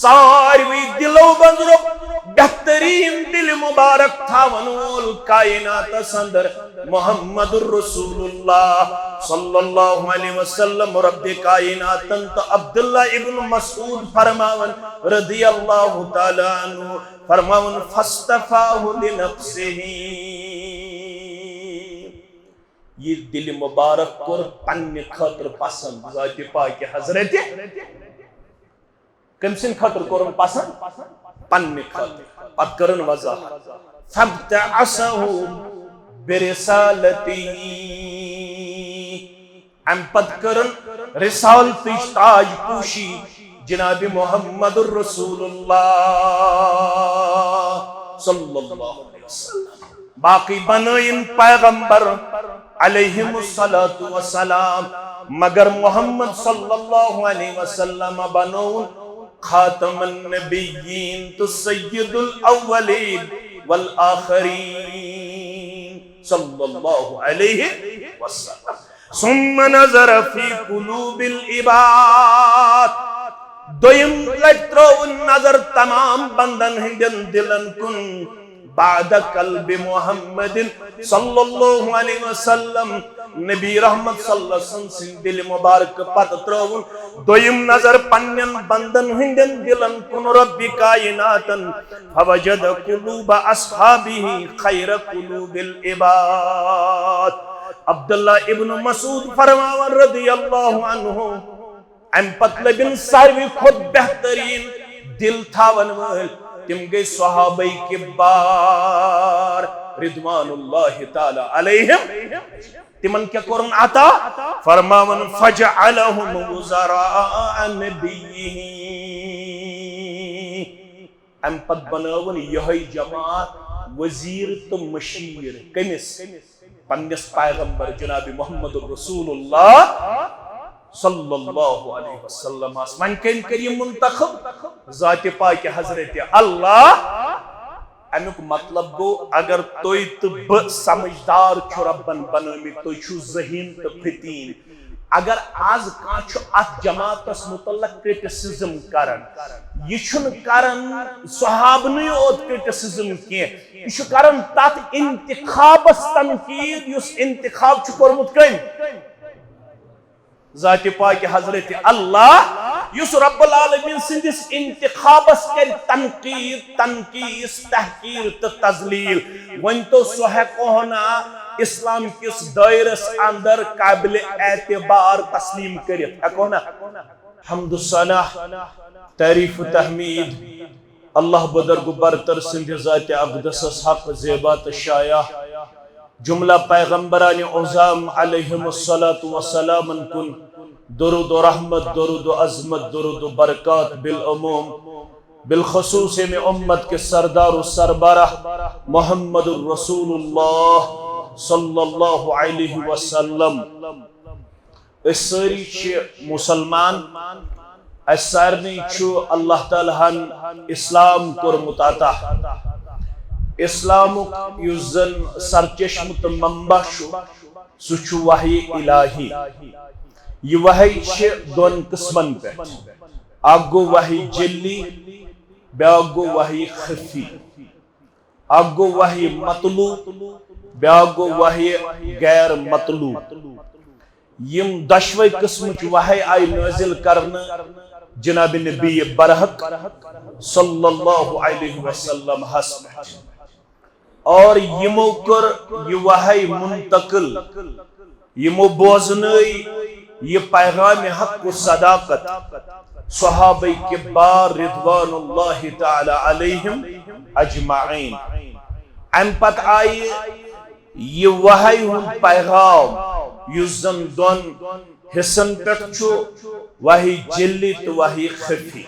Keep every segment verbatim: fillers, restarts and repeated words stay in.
ساروی دلو بنزرو بہترین دل مبارک تھاون وول کائناتس اندر محمد رسول اللہ صلی اللہ علیہ وسلم۔ رب کائناتن تو عبداللہ ابن مسعود فرماون رضی اللہ تعالی عنہ، فرماون، فاصطفاہ لنفسہ، یہ دل مبارک کور پنہ خاطر پسند ذات پاک حضرت۔ کم سن خاطر کورن پسند؟ پنہ خاطر۔ پت کرن وضاحت، فابتعثہ برسالتہ، ام پت کرن رسالتچ تاج پوشی جناب محمد رسول اللہ صلی اللہ علیہ وسلم۔ باقی بنائن پیغمبر علیہم الصلوۃ والسلام، مگر محمد صلی اللہ علیہ وسلم بنون خاتم النبیین تو سید الاولین والآخرین صلی اللہ علیہ وسلم۔ ثم نظر فی قلوب العباد، دویم لٹہِ ترٲوٕن نظر تمام بندن ہٕنٛدٮ۪ن دلن کُن۔ بعد قلب محمد صلی اللہ علیہ وسلم، نبی رحمت صلی اللہ علیہ وسلم سٕنٛدِ دلہِ مبارک پتہٕ ترٲوٕن دوٚیِم نظر پننٮ۪ن بندن ہٕنٛدٮ۪ن دلن کُن رب کائناتن، فوجد قلوب اصحابہ خیر قلوب العباد۔ عبداللہ ابن مسعود فرماوان رضی اللہ عنہ، امہِ پتہٕ لٔبِن ساروی کھۄتہٕ بہتریٖن دِل تھاون وٲلۍ، تِم گٔے صحابہ کبار رضوان اللہ تعالی علیہم۔ تِمن کیٛاہ کوٚرُن عطا؟ فرماوان، فجعلہم وزراء نبیہ۔ امہِ پتہٕ بنٲوٕن یِہوٚے جماعت وزیر تہٕ مشیر۔ کٔمِس؟ پننِس پیغمبر جناب محمد رسول اللہ صلی اللہ علیہ وسلم۔ وۄنۍ کٔمۍ کٔر یہِ منتخب؟ ذات پاک حضرت اللہ۔ امیُک مطلب گوٚو، اگر تُہۍ تہٕ بہٕ سمجھدار چھُ ربن بنٲومٕتۍ، تُہۍ چھِو ذہین تہٕ فتین، اگر آز کانٛہہ چھُ اتھ جماعتس متعلق کرٹیسزم کران، یہِ چھُنہٕ کران صحابنٕے یوت کرٹیسزم کینٛہہ، یہِ چھُ کران تتھ انتخابس تنقید یُس انتخاب چھُ کوٚرمُت کٔمۍ؟ ذات پاک حضرت اللہ، یُس رب العالمین سٕنٛدِس انتخابس کرِ تنقید، تنقیص، تحقیر تہٕ تذلیل۔ وۄنۍ تو سُہ ہٮ۪کو نا اسلام کِس دٲیرس اندر قابل اعتبار تسلیم کٔرِتھ، ہٮ۪کو نا؟ حمد و ثنا، تعریف و تحمید اللہ بزرگ و برتر سٕنٛدِ ذات اقدسس حق زیبا تہٕ شایع۔ جملہ پیغمبران عظام علیہم الصلوۃ والسلامن کُن درود و رحمت، درود و عظمت، درود و برکات بالعموم، بالخصوص ییٚمہِ امت کے سردار و سربراہ محمد الرسول اللہ صلی اللہ علیہ وسلم۔ أسۍ سٲری چھِ مُسلمان۔ اَسہِ سارنٕے چھُ اللہ تعالیٰ ہن اسلام کوٚرمُت عطا۔ اسلامُک یُس زن سرچشمہٕ تہٕ منبع چھُ، سُہ چھُ وحی الٰہی۔ یہِ وحی چھِ دۄن قٕسمن پٮ۪ٹھ۔ اکھ گوٚو وحی جلی، بیٛاکھ گوٚو وحی خفی۔ اکھ گوٚو وحی مطلوع، بیٛاکھ گوٚو وحی غیر مطلوع۔ یِم دۄشوے قٕسمٕچ وحی آیہِ نٲزِل کرنہٕ جناب نبی برحق صلی اللہ علیہ وسلم ہس پٮ۪ٹھ۔ اور یِمو کٔر یہِ وحی منتقل، یِمو بوزنٲے یہِ پیغام حق و صداقت صحابہ کبار رضوان اللہ تعالی علیہم اجمعین۔ امہِ پتہٕ آیہِ یہِ وحی ہُنٛد پیغام، یُس زن دۄن حصن پٮ۪ٹھ چھُ، وحی جلی تہٕ وحی خفی۔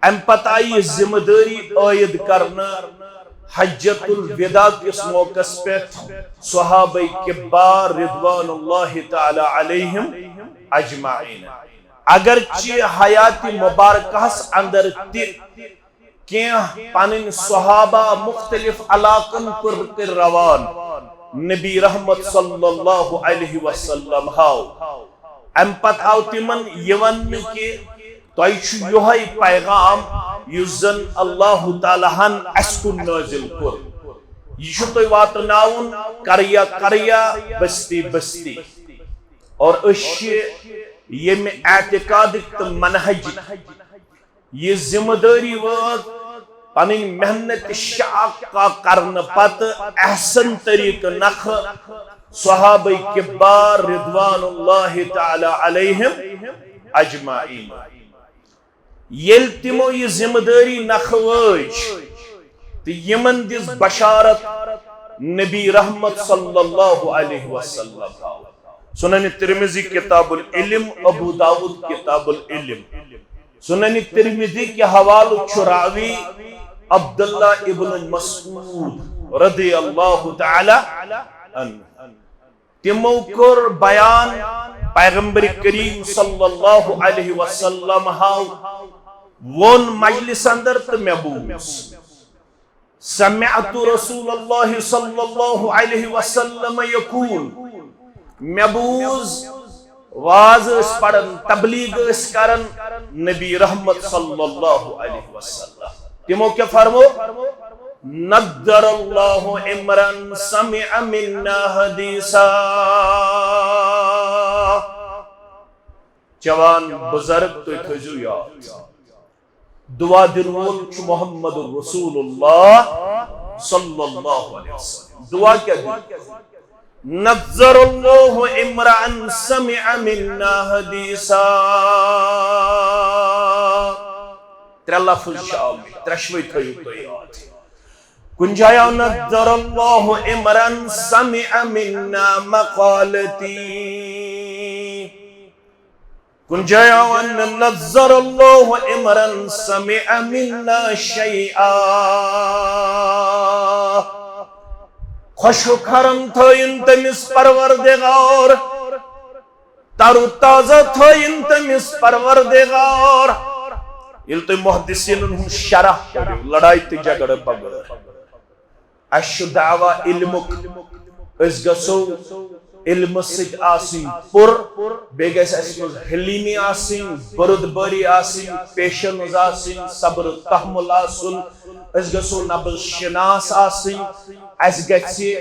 امہِ پتہٕ آیہِ یہِ ذمہٕ دٲری عٲید کرنہٕ حجۃ الوداع کِس موقعس پٮ۪ٹھ صحابہ کبار رضوان اللہ تعالی علیہم اجمعین۔ اگرچہ حیات مبارکہس اندر تہِ کینٛہہ پنٕنۍ صحابہ مختلف علاقن کٔر کٔر روان، نبی رحمت صلی اللہ علیہ وسلم ہاو۔ امہِ پتہٕ آو تِمن یہِ وننہٕ کہِ تۄہہِ چھُ یِہوٚے پیغام یُس زن اللہ تعالیٰ ہن اسہِ کُن نٲزِل کوٚر۔ یہِ چھُ تۄہہِ واتناوُن قریہ قریہ، بستی بستی۔ اور أسۍ چھِ ییٚمہِ اعتقادٕکۍ تہٕ منہجٕکۍ یہِ ذمہٕ دٲری وٲژ پنٕنۍ محنت شاقہ کرنہٕ پتہٕ احسن طریقہٕ نکھٕ صحابہ کبار رضوان اللہ تعالیٰ علیہم اجمعین۔ ییٚلہِ تِمو یہِ ذمہٕ دٲری نکھٕ وٲج تہٕ یِمن دِژ بشارت نبی رحمت صلی اللہ علیہ وسلم۔ سنن ترمذی کتاب العلم، ابو داود کتاب العلم۔ سنن ترمذی کہِ حوالہٕ چھُ راوی عبداللہ ابن مسعود رضی اللہ تعالیٰ عنہ۔ تِمو کوٚر بیان، پیغمبر کریم صلی اللہ علیہ وسلم ہاو ووٚن مجلس اندر تہٕ مےٚ بوٗز۔ سمعت رسول اللہ صلی اللہ علیہ وسلم یقول، مےٚ بوٗز واز ٲسۍ پران، تبلیغ ٲسۍ کران نبی رحمت صلی اللہ علیہ وسلم۔ تِمو کیٛاہ فرمو؟ نضر اللہ امرا سمع منا حدیثا۔ جوان بزرگ، تُہۍ تھٲیزیو یاد، دعا دِنہٕ وول چھُ محمد رسول اللہ صلی اللہ علیہ وسلم۔ دعا کیٛاہ دِنہٕ؟ نضر اللہ امرا سمع منا حدیثا۔ ترٛےٚ لفظ چھِ آمٕتۍ، ترٛٮ۪شوَے تھٲیِو تُہۍ یاد۔ کُنہِ جایہِ آو نضر اللہ امرا سمع منا مقالتی۔ کُنہِ جایہِ آو انہٕ نضر اللہ امرا سمع منا شیئا۔ خۄشک کرن تھٲیِن تٔمِس پروردگار، تر و تازہ تھٲیِن تٔمِس پروردگار۔ ییٚلہِ تُہۍ محدثینن ہُنٛد شرح پٔرِو، لڑاے تہٕ جھگڑٕ بغٲر، اَسہِ چھُ دعویٰ علمُک، أسۍ گژھو علمہٕ سۭتۍ آسٕنۍ پُر، بیٚیہِ گژھِ اَسہِ منٛز حلیمی آسٕنۍ، بردبٲری آسٕنۍ، پیشنٕز آسٕنۍ، صبر و تحمل آسُن، أسۍ گژھو نبض شناس آسٕنۍ، اَسہِ گژھِ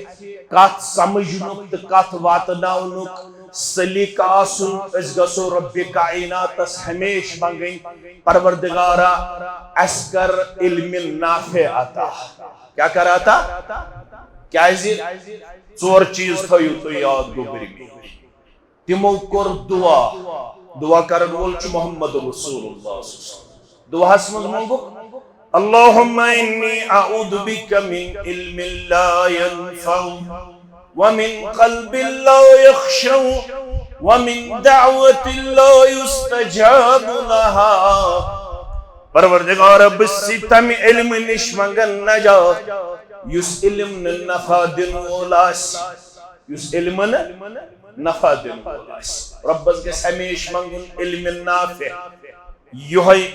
کتھ سمجھنُک تہٕ کتھ واتناونُک سلیقہٕ آسُن، أسۍ گژھو رب کائناتس ہمیشہِ منٛگٕنۍ، پروردگارا، اَسہِ کر علم نافع عطا۔ کیٛاہ کر عطا؟ کیٛازِ؟ ژور چیٖز تھٲیِو تُہۍ یاد، گوٚبرۍ میٲنۍ۔ تِمو کوٚر دعا، دعا کرن وول چھُ محمد رسول اللہ صلی اللہ علیہ وسلم۔ دعاہس منٛز مونٛگُکھ، اللہم انی اعوذ بک من علم لا ینفع ومن قلب لا یخشع ومن دعوة لا یستجاب لها۔ پروردگار، بہٕ چھُس تمہِ علمہٕ نِش منٛگان نجات یُس علم نہٕ نفع دِنہٕ وول آسہِ، یُس علم نہٕ نفع دِنہٕ وول آسہِ۔ رۄبس گژھِ ہمیشہِ منٛگُن علم نافع، یِہوٚے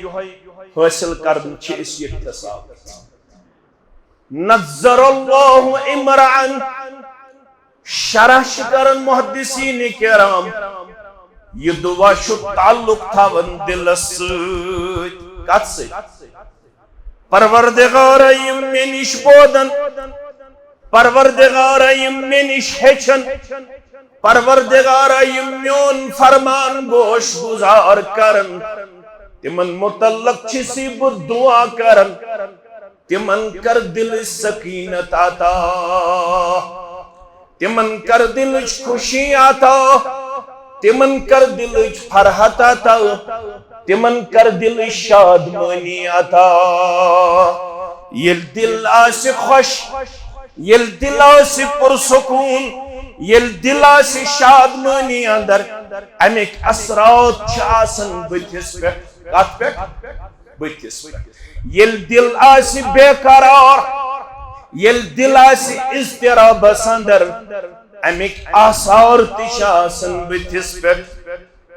حٲصِل کرُن چھِ أسۍ ییٚتہِ تھس آمٕتۍ۔ نضر اللہ امرأً، شرح چھِ کران محدثین کرام، یہِ دعا چھُ تعلق تھاوان دِلس سۭتۍ۔ کتھ سۭتۍ؟ پروردگارا، یِم مےٚ نِش بوزن، پروردگارا، یِم مےٚ نِش ہیٚچھن، پروردگارا، یِم میون فرمان گوش گزار کرن، تِمن متعلق چھُس بہٕ دعا کران، تِمن کر دِلٕچ سکیٖنت عطا۔ تِمن کر دِلٕچ خوشی عطا، تِمن کر دِلٕچ فرحت عطا، تِمن کر دِلٕچ شادمٲنی عطا۔ ییٚلہِ دِل آسہِ خۄش، ییٚلہِ دِل آسہِ پُرسکوٗن، ییٚلہِ دِل آسہِ شادمٲنی اندر، اَمِکۍ اثرات چھِ آسان بٕتھِس پٮ۪ٹھ۔ کتھ پٮ۪ٹھ؟ بٕتھِس پٮ۪ٹھ۔ ییٚلہِ دِل آسہِ بے قرار، ییٚلہِ دِل آسہِ اضطرابس اندر، اَمِکۍ آثار تہِ چھِ آسان بٕتھِس پٮ۪ٹھ۔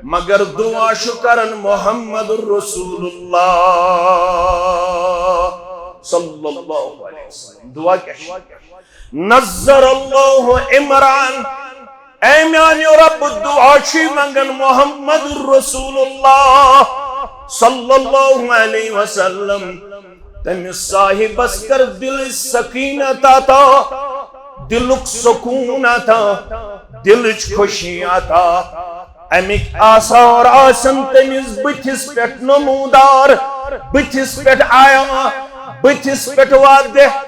مگر دعا چھُ کران محمد رسول اللہ صلی اللہ علیہ وسلم۔ دعا کیٛاہ چھِ؟ نضر اللہ امرأً، اے میانیو رب، دعا چھُے منگان محمد رسول اللہ صلی اللہ علیہ وسلم، تٔمِس صاحبس کٔر دِلٕچ سکیٖنت عطا، دِلُک سکوٗن عطا، دِلٕچ خوشی عطا۔ اَمِکۍ آثار آسن تٔمِس بٕتھِس پٮ۪ٹھ نموٗدار، بٕتھِس پٮ۪ٹھ آیا، بٕتھِس پٮ۪ٹھ واضح۔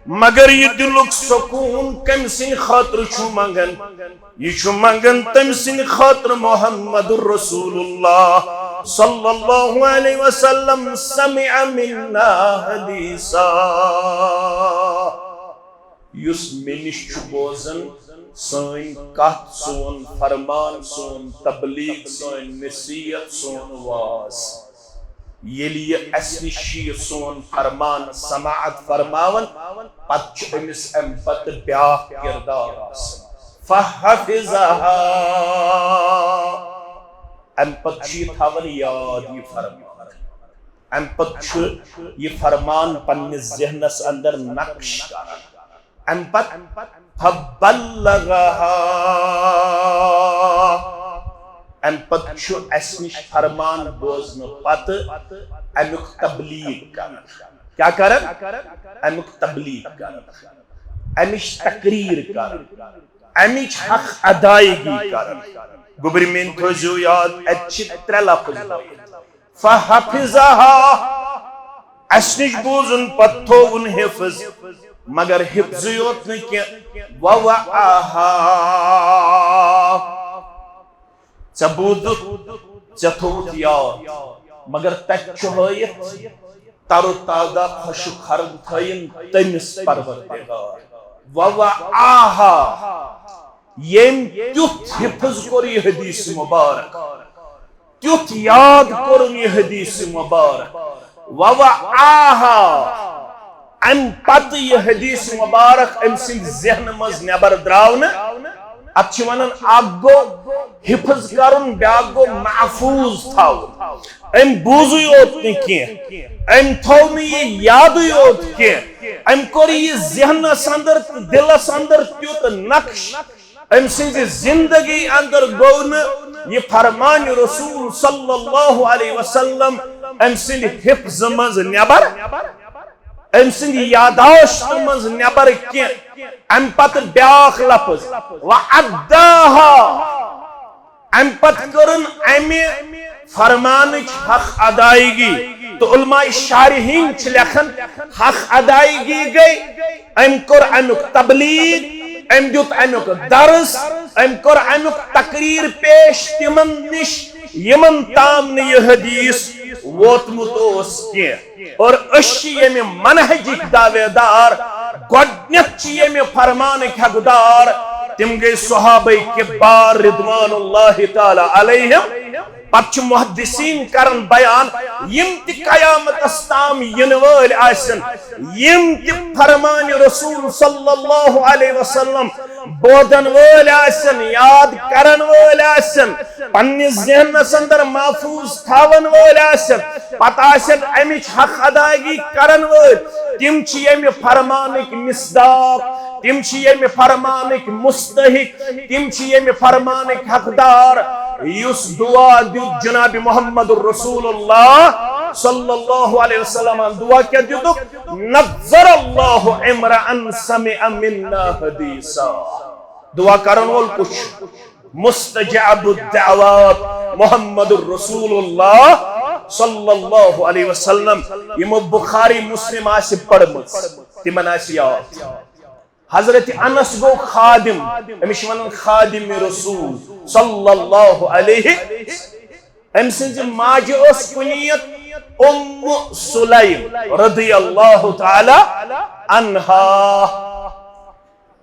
مگر یہِ دِلُک سکوٗن کٔمۍ سٕنٛدِ خٲطرٕ چھُ منٛگان؟ یہِ چھُ منٛگان تٔمۍ سٕنٛدِ خٲطرٕ محمد رسول اللہ صلی اللہ علیہ وسلم، سمع منا حدیثا، یُس مےٚ نِش چھُ بوزان سٲنۍ کتھ، سون فرمان، سون تبلیغ، سٲنۍ نصیحت، سون واز۔ ییٚلہِ یہِ اَسہِ نِش چھُ یہِ سون فرمان سماعت فرماوان، پتہٕ چھُ أمِس اَمہِ پتہٕ بیٛاکھ کردار آسان۔ فحفظها۔ اَمہِ پتہٕ چھُ یہِ تھاوان یاد یہِ فرمان۔ اَمہِ پتہٕ چھُ یہِ فرمان پننِس ذہنس اندر نقش کران۔ اَمہِ پتہٕ فبلغها۔ اَمہِ پتہٕ چھُ اَسہِ نِش فرمان بوزنہٕ پتہٕ اَمیُک تبلیغ کران۔ کیٛاہ کران؟ اَمیُک تبلیغ کران، اَمِچ تقریر کران، اَمِچ حق ادائیگی کران۔ گوٚبرۍ میٛٲنۍ تھٲوزیو یاد، اَتہِ چھِ ترٛےٚ لفظ ہٲیِتھ۔ فحفظها۔ اَسہِ نِش بوٗزُن، پتہٕ تھووُن حفظ، مگر حفظٕے یوت نہٕ کینٛہہ، ووعاها۔ ژےٚ بوٗزُتھ، ژےٚ تھووُتھ یاد، مگر تَتہِ چھُ ہٲیِتھ تر و تازہ، خۄشک ہرٕد تھٲیِن تٔمِس پروردگار۔ ووعاها۔ ییٚمۍ تیُتھ حفظ کوٚر یہِ حدیث مبارک، تیُتھ یاد کوٚرُن یہِ حدیث مبارک۔ ووعاها۔ اَمہِ پتہٕ یہِ حدیث مبارک أمۍ سٕنٛدِ ذہنہٕ منٛز نٮ۪بر درٛاو نہٕ، اَتھ چھِ وَنان اَکھ گوٚو حفظ کَرُن، بیٛاکھ گوٚو محفوظ تھاوُن۔ أمۍ بوٗزٕے یوت نہٕ کینٛہہ، أمۍ تھوٚو نہٕ یہِ یادٕے یوت کینٛہہ، أمۍ کوٚر یہِ ذہنس اندر تہٕ دِلس اندر تیُتھ نقش، أمۍ سٕنٛزِ زندگی اندر گوٚو نہٕ یہِ فرمان رسول صلی اللہ علیہ وسلم أمۍ سٕنٛدِ حفظ منٛز نٮ۪بر، أمۍ سٕنٛدِ یاداشت منٛز نٮ۪بر کینٛہہ۔ اَمہِ پتہٕ بیٛاکھ لفظ، واداها۔ اَمہِ پتہٕ کٔرٕن اَمہِ فرمانٕچ حق ادائیگی۔ تہٕ علماء شارحین چھِ لیکھان، حق ادائیگی گٔے، أمۍ کوٚر اَمیُک تبلیغ، أمۍ دیُت اَمیُک درس، أمۍ کوٚر اَمیُک تقریر پیش تِمن نِش یِمن تام نہٕ یہِ حدیث ووتمُت اوس کینٛہہ۔ اور أسۍ چھِ ییٚمہِ منہجٕکۍ دعوے دار، گۄڈٕنیتھ چھِ ییٚمہِ فرمانٕکۍ حقدار، تِم گٔے صحابہ کبار رضوان اللہ تعالی علیہم۔ پتہٕ چھِ محدثین کران بیان، یِم تہِ قیامتس تام یِنہٕ وٲلۍ آسن، یِم تہِ فرمان رسول صلی اللہ علیہ وسلم بوزن وٲلۍ آسن، یاد کرن وٲلۍ آسن، پننِس ذہنس اندر محفوظ تھاون وٲلۍ آسن، پتہٕ آسن امِچ حق ادائیگی کرن وٲلۍ، تِم چھِ ییٚمہِ فرمانٕکۍ مصداق، تِم چھِ ییٚمہِ فرمانٕکۍ مستحق، تِم چھِ ییٚمہِ فرمانٕکۍ حقدار، یُس دعا دیُت جناب محمد رسول اللہ صلی اللہ علیہ وسلم۔ دعا کیٛاہ دِتُکھ؟ نظر اللہ امرأ سمع منا حدیثا۔ دعا کرن وول کُس چھُ؟ مستجاب الدعوات محمد رسول اللہ صلی اللہ علیہ وسلم۔ یِمو بخاری مسلم آسہِ پٔرمٕژ، تِمن آسہِ یاد۔ حضرت انس گوٚو خادم، أمِس چھِ وَنان خادم رسول صلی اللہ علیہ۔ أمۍ سٕنٛزِ ماجہِ ٲس کُنیت ام سلیم رضی اللہ تعالی عنہا۔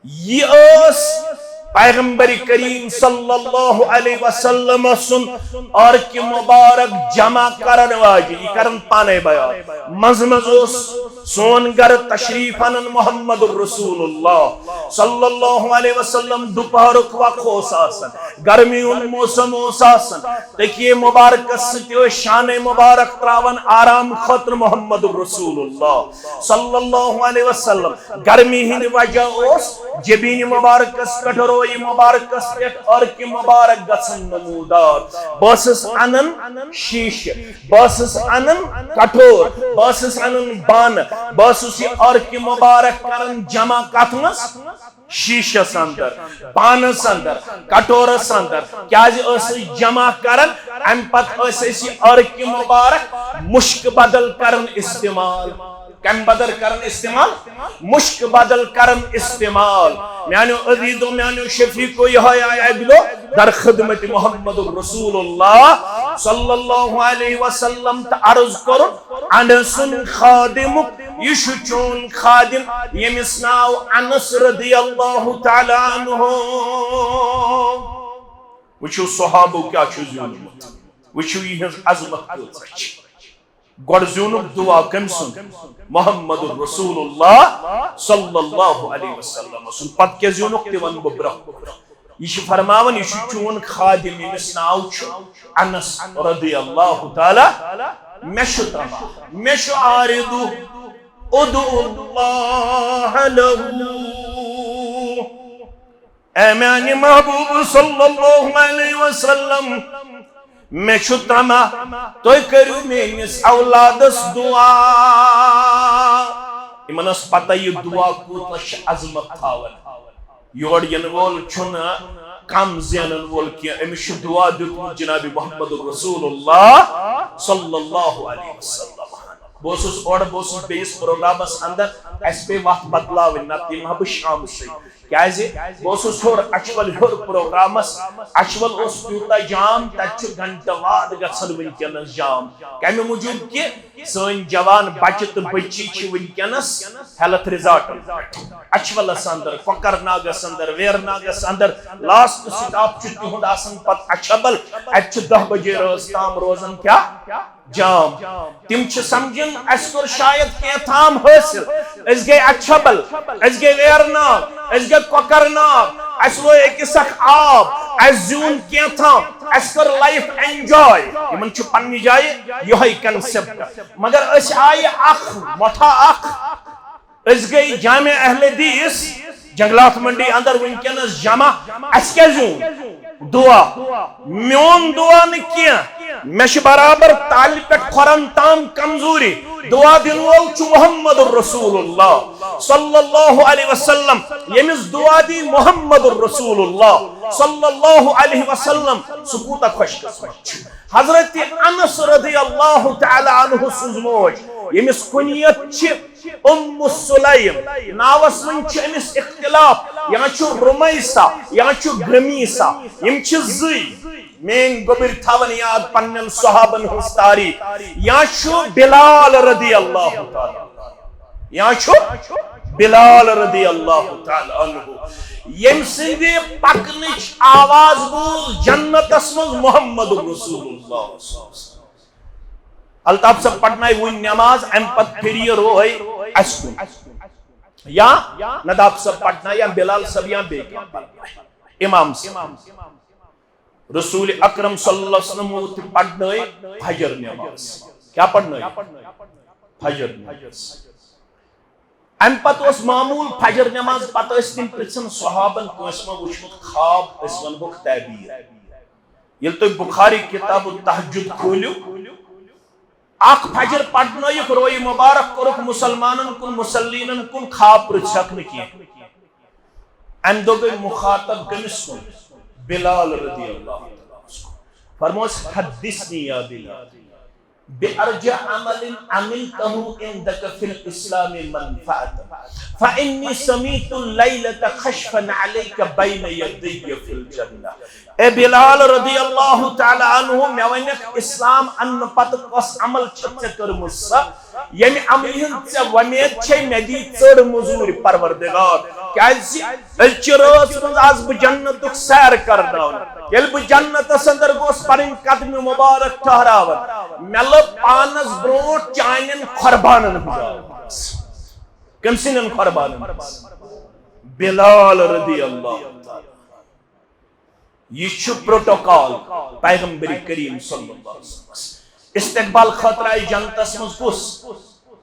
یہِ ٲس پیغمبر کریم صلی اللہ علیہ وسلم سُنٛد عرق مبارک جمع کرن واجہِ، یہِ کرن پانے بیان۔ منٛزٕ منٛزٕ اوس سون گرٕ تشریف انان محمد رسول اللہ صلی اللہ علیہ وسلم، دوپہرک وقت اوس آسان، گرمی ہُنٛد موسم اوس آسان، تکیے مبارکس سۭتۍ ٲسۍ شانہ مبارک تراوان آرام خٲطرٕ محمد رسول اللہ صلی اللہ علیہ وسلم۔ گرمی ہٕنٛدِ وجہ اوس جبین مبارکس پٮ۪ٹھ، رویہِ مبارکس پٮ۪ٹھ عرق مبارک گژھان نمودار۔ بہٕ ٲسٕس انان شیٖشہٕ، بہٕ ٲسٕس انان کٹور، بہٕ ٲسٕس انان بانہٕ، بہٕ ٲسٕس یہِ عرق مبارک کران جمع کتھ منٛز؟ شیٖشس اندر، بانس اندر، کٹورس اندر۔ کیازِ ٲسۍ أسۍ جمع کران؟ امہِ پتہٕ ٲسۍ أسۍ یہِ عرق مبارک مُشکہٕ بدل کران استعمال۔ کمہِ بدل کران استعمال؟ مُشکہٕ بدل کران استعمال۔ میانیو عزیزو، میانیو شفیقو، یہے آیہِ اکہِ دۄہ در خدمت محمد رسول اللہ صلی اللہ علیہ وسلم تہٕ عرض کوٚرُن، انس خادمک، یہِ چھُ چون خادم، ییٚمِس ناو انس رضی اللہ تعالیٰ عنہ۔ وٕچھِو صحابو کیٛاہ چھُ زیوٗنمُت، وٕچھِو یِہٕنٛز عظمت کۭژاہ چھِ۔ گۄڈٕ زیوٗنُکھ دُعا کٔمۍ سُنٛد؟ محمد رسول اللہ صلی اللہ علیہ وسلم سُنٛد۔ پتہٕ کیٛاہ زیوٗنُکھ تہِ وَنہٕ بہٕ برٛونٛہہ۔ یہِ چھُ فرماوان، یہِ چھُ چون خادم، ییٚمِس ناو چھُ انس رضی اللہ تعالیٰ۔ مےٚ چھُ تمنا، مےٚ چھُ آرزو، ادعو اللہ لہ۔ اے میانہِ محبوب صلی اللہ علیہ وسلم، مےٚ چھُ تمنا، تُہۍ کٔرِو میٲنِس اولادس دُعا۔ یِمن ٲس پتہ یہِ دُعا کوٗتاہ چھِ عظمت تھاوان۔ یور یِنہٕ وول چھُنہٕ کم زینن وول کینٛہہ۔ أمِس چھُ دُعا دیُتمُت جناب محمد رسول اللہ صلی اللہ علیہ وسلم۔ بہٕ اوسُس اورٕ، بہٕ اوسُس بیٚیِس پروگرامس اندر، اَسہِ پیٚیہِ وَتھ بدلاوٕنۍ، نتہٕ یِمہٕ ہا بہٕ شامسٕے۔ کیازِ؟ بہٕ اوسُس ہیوٚر اچھول، ہیوٚر پروگرامس۔ اچھول اوس تیوٗتاہ جام، تتہِ چھُ گھنٹہٕ واد گژھان وٕنکیٚنس جام۔ کمہِ موٗجوٗب؟ کہِ سٲنۍ جوان بچہِ تہٕ بچی چھِ وٕنکیٚنس ہیلتھ ریزارٹن پٮ۪ٹھ، اچھولس اندر، کۄکرناگس اندر، ویرناگس اندر۔ لاسٹ سٹاپ چھُ تِہُنٛد آسان پتہٕ اچھبل۔ اتہِ چھُ دہ بجے رٲژ تام روزان کیٛاہ؟ جام۔ تِم چھِ سمجھان، اسہِ کوٚر شاید کینٛہہ تام حٲصِل۔ أسۍ گٔے اچھبل، أسۍ گٔے ویرناگ، أسۍ گٔے کۄکرناگ، اسہِ لوے أکِس اکھ آب، اسہِ زیوٗن کینٛہہ تام، اسہِ کٔر لایف انجوے۔ یِمن چھُ پننہِ جایہِ یِہوٚے کنسپٹ۔ مگر أسۍ آیہِ اکھ مۄٹھا اکھ، أسۍ گٔے جامع اہل حدیث جنگلات منڈی اندر وٕنکیٚنس جمع۔ اسہِ کیٛاہ زیوٗن؟ دُعا۔ میون دُعا نہٕ کینٛہہ، مےٚ چھِ برابر تالہِ پٮ۪ٹھ کھۄرن تام کمزوری۔ دُعا دِنہٕ وول چھُ محمد رسول اللہ صلی اللہ علیہ وسلم، ییٚمِس دُعا دی محمد رسول اللہ صلی اللہ علیہ وسلم، سُہ کوٗتاہ خۄش قسمت چھُ۔ حضرت انس رضی اللہ تعالیٰ عنہ سٕنٛز موج، ییٚمِس کُنیت چھِ ام سلیم، ناوس منٛز چھُ أمِس اختلاف، یا چھُ رمیسہ یا چھُ گمیسہ، یِم چھِ زٕے۔ میٲنۍ گوٚبٕرۍ تھاوان یاد پننٮ۪ن صحابن ہٕنٛز تاریخ۔ یا چھُ بلال رضی اللہ تعالیٰ، یا چھُ بلال رضی اللہ تعالیٰ عنہ، ییٚمہِ سٕنٛدِ پکنٕچ آواز بوٗز جنتس منٛز محمد رسول اللہ۔ الطاف صٲب پرنایہِ وُنہِ نماز، امہِ پتہٕ پھِرِ یہِ روے اسہِ کُن۔ یا نداف صٲب پرنایہِ، یا بلال صٲب، یا بیٚیہِ کانٛہہ پرنایہِ۔ امام صٲب۔ رسول اکرم صلی اللہ علیہ وسلم ووت تہٕ پرنٲے فجر نماز۔ کیٛاہ پرنٲے؟ فجر نماز۔ امہِ پتہٕ اوس معموٗل، فجر نماز پتہٕ ٲسۍ تِم پرژھان صحابن، کٲنٛسہِ ما وُچھمُت خواب؟ أسۍ ونہوکھ تعبیر۔ ییٚلہِ تُہۍ بخاری کتاب التہجد کھوٗلِو، اکھ فجر پرنٲیِکھ، رویہِ مبارک کوٚرُکھ مسلمانن کُن، مصلینن کُن، خواب پرژھکھ نہٕ کینٛہہ۔ امہِ دۄہ گٔے مخاطب کٔمِس کُن؟ بلال رضی اللہ تعالیٰ عنہس کُن۔ فرموس، حدثنی یا بلال، بأرجى عمل عملته عندك في الإسلام منفعة، فإني سمعت الليلة خشفا عليك بين يدي في الجنة۔ اے بلال رضی اللہ تعالیٰ عنہ، مےٚ ونکھ اسلام اننہٕ پتہٕ کۄس عمل چھِ ژےٚ کٔرمٕژ سۄ، ییٚمہِ عملہِ ہٕنٛز ژےٚ وۄمید چھے، مےٚ دی ژٔر مٔزوٗرۍ پروردگار، کیازِ أزچہِ رٲژ منٛز آس بہٕ جنتُک سیر کرناونہٕ۔ ییٚلہِ بہٕ جنتس اندر گوس پنٕنۍ قدمہِ مبارک ٹھہراوان، مےٚ لٔب پانس برونٛٹھ چانٮ۪ن قربانن ہٕنٛز آواز۔ کٔمۍ سٕنٛدٮ۪ن قربانن ہٕنٛز؟ بلال رضی اللہ تعالیٰ۔ یہ چھُ پروٹوکال پیغمبر کریم صلی اللہ علیہ وسلم۔ استقبال خٲطرٕ آیہِ جنتس منٛز کُس؟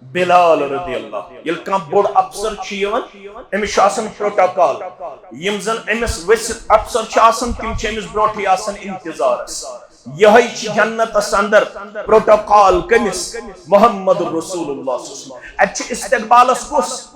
بلال رضی اللہ۔ ییٚلہِ کانٛہہ بوٚڑ افسر چھُ یِوان، أمِس چھُ آسان پروٹوکال۔ یِم زن أمِس ؤسِتھ افسر چھِ آسان، تِم چھِ أمِس برونٛٹھٕے آسان انتظارس۔ یہے چھِ جنتس اندر پروٹوکال۔ کٔمِس؟ محمد رسول اللہ صلی اللہ علیہ وسلم۔ اتہِ چھُ استقبالس کُس؟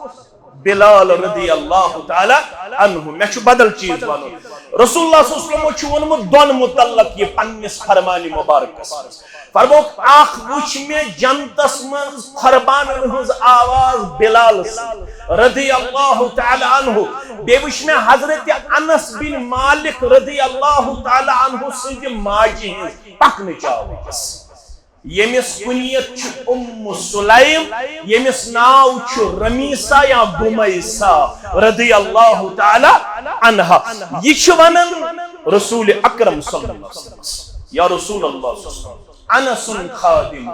بلال رضی اللہ تعالیٰ عنہ۔ مےٚ چھُ بدل چیٖز ونُن۔ رسول اللہ صلی اللہ علیہ وسلم چھُ ووٚنمُت دۄن متعلق یہِ پننِس فرمانِ مبارکس منٛز۔ فرمووُکھ، اکھ وُچھ مےٚ جنتس منٛز قربانن ہٕنٛز آواز بلال سٕنٛز رضی اللہ تعالیٰ عنہ، بیٚیہِ وُچھ مےٚ حضرت انس بن مالک رضی اللہ تعالیٰ عنہ سٕنٛزِ ماجہِ ہٕنٛز پکنٕچ آواز۔ ییٚمِس کُنیت چھُ ام سلیم، ییٚمِس ناو چھُ رمیسہ یا گمیسہ رضی اللہ تعالیٰ عنہا۔ یہِ چھُ ونان رسول اکرم صلی اللہ علیہ وسلم، یا رسول اللہ صلی اللہ علیہ وسلم، انس خادم،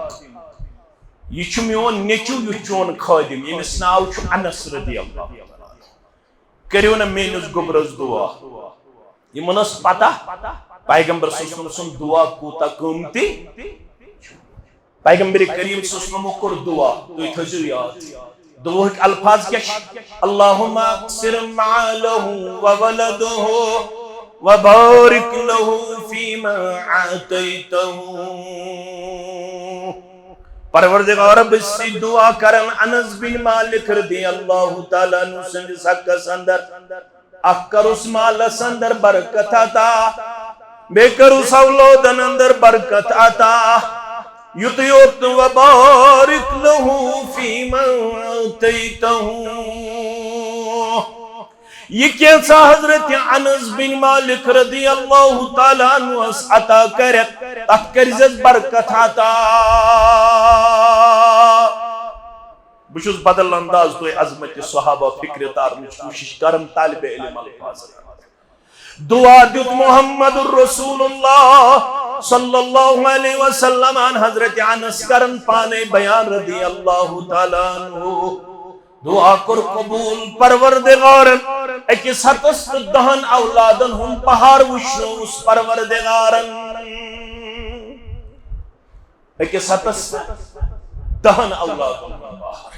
یہِ چھُ میون نیٚچو، یُس چون خادم، ییٚمِس ناو چھُ انس رضی اللہ تعالیٰ عنہ۔ کٔرِو نہ میٲنِس گوٚبرس دعا۔ یِمن ٲس پتہ پیغمبر صلی اللہ علیہ وسلم سُنٛد دعا کوٗتاہ قۭمتی۔ پیغمبر کریم صلی اللہ علیہ وسلمو کوٚر دعا، تُہۍ تھٲیزیو یاد۔ دعاہٕکۍ الفاظ کیٛاہ چھِ؟ اللہم اکثر مالہ و ولدہ و بارک لہ فیما اعطیتہ۔ پروردگار، بہٕ چھُس دعا کران انس بن مالک رضی اللہ تعالیٰ عنہ سٕنٛدِس حقس اندر، اکھ کرُس مالس اندر برکت عطا، بیٚیہِ کرُس اولادن اندر برکت عطا، یُتُے یوت نہٕ، وبارک لہ فیما اعطیتہ۔ یہِ کینٛژھا حضرت انس بن مالک رضی اللہ تعالیٰ عنہس عطا کرکھ، تتھ کٔرزٮ۪س برکت عطا۔ بہٕ چھُس بدل انداز تۄہہِ عظمت صحابہ فکرِ تارنٕچ کوٗشش کران طالب علم الفاظن۔ دعا دیُت محمد رسول اللہ صلی اللہ علیہ وسلم عن حضرت انس کران پانے بیان رضی اللہ تعالیٰ عنہ۔ دعا کوٚر قبول پروردگارن، أکِس ہتس تہٕ دہن اولادن ہُنٛد بہار وٕچھنووُس پروردگارن۔ أکِس ہتس تہٕ دہن اولادن ہُنٛد بہار۔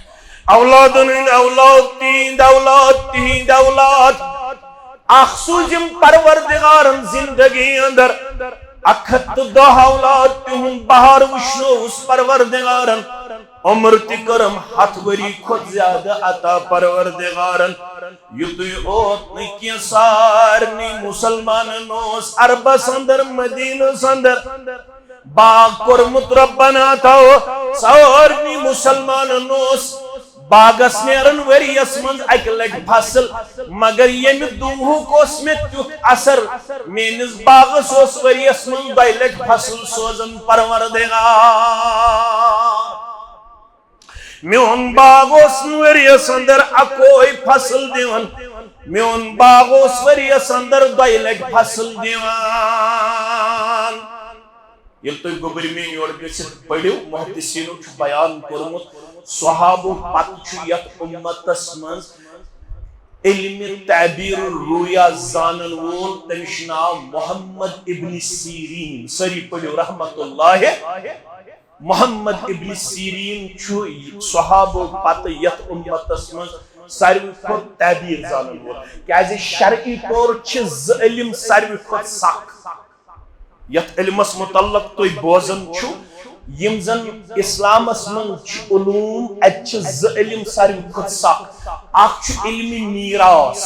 اولادن ہٕنٛدۍ اولاد، تِہِنٛدۍ اولاد، تِہِنٛدۍ اولاد۔ اکھ سوٗزِم پروردگارن زندگی اندر اکھ ہتھ تہٕ دہ اولاد، تِہُنٛد بہار وٕچھنووُس پروردگارن۔ عمر تہِ کٔرٕم ہتھ ؤری کھۄتہٕ زیادٕ عطا پروردگارن۔ یُتُے اوت نہٕ کینٛہہ، سارنٕے مسلمانن اوس عربس اندر، مدینس اندر باغ کوٚرمُت رۄبن عطا، سارنٕے مسلمانن اوس باغس نیران ؤریس منٛز اکہِ لٹہِ فصل، مگر ییٚمہِ دُوہُک اوس مےٚ تیُتھ اثر، میٲنِس باغس اوس ؤریس منٛز دۄیہِ لٹہِ فصل سوزان پروردگار۔ میون باغ اوس نہٕ ؤریس اندر اکوے فصل دِوان، میون باغ اوس ؤریس اندر دۄیہِ لٹہِ فصل دِوان۔ ییٚلہِ تُہۍ گوٚبرۍ میٲنۍ یورٕ گٔژھِتھ پٔرِو، محدثینو چھُ بیان کوٚرمُت، صحابو پتہٕ چھُ یتھ امتس منٛز علم تعبیر الرؤیا زانن وول، تٔمِس چھُ ناو محمد ابن سیرین۔ سٲری پٔرِو رحمت اللہ۔ محمد ابن سیرین چھُ صحابو پتہٕ یتھ امتس منٛز ساروی کھۄتہٕ تعبیر زانن وول، کیازِ شرعی طور چھِ زٕ علم ساروی کھۄتہٕ سخ۔ یتھ علمس متعلق تُہۍ بوزان چھِو، یِم زن اسلامس منٛز چھِ علوم، اتہِ چھِ زٕ علم ساروی کھۄتہٕ سخ۔ اکھ چھُ علم میراث،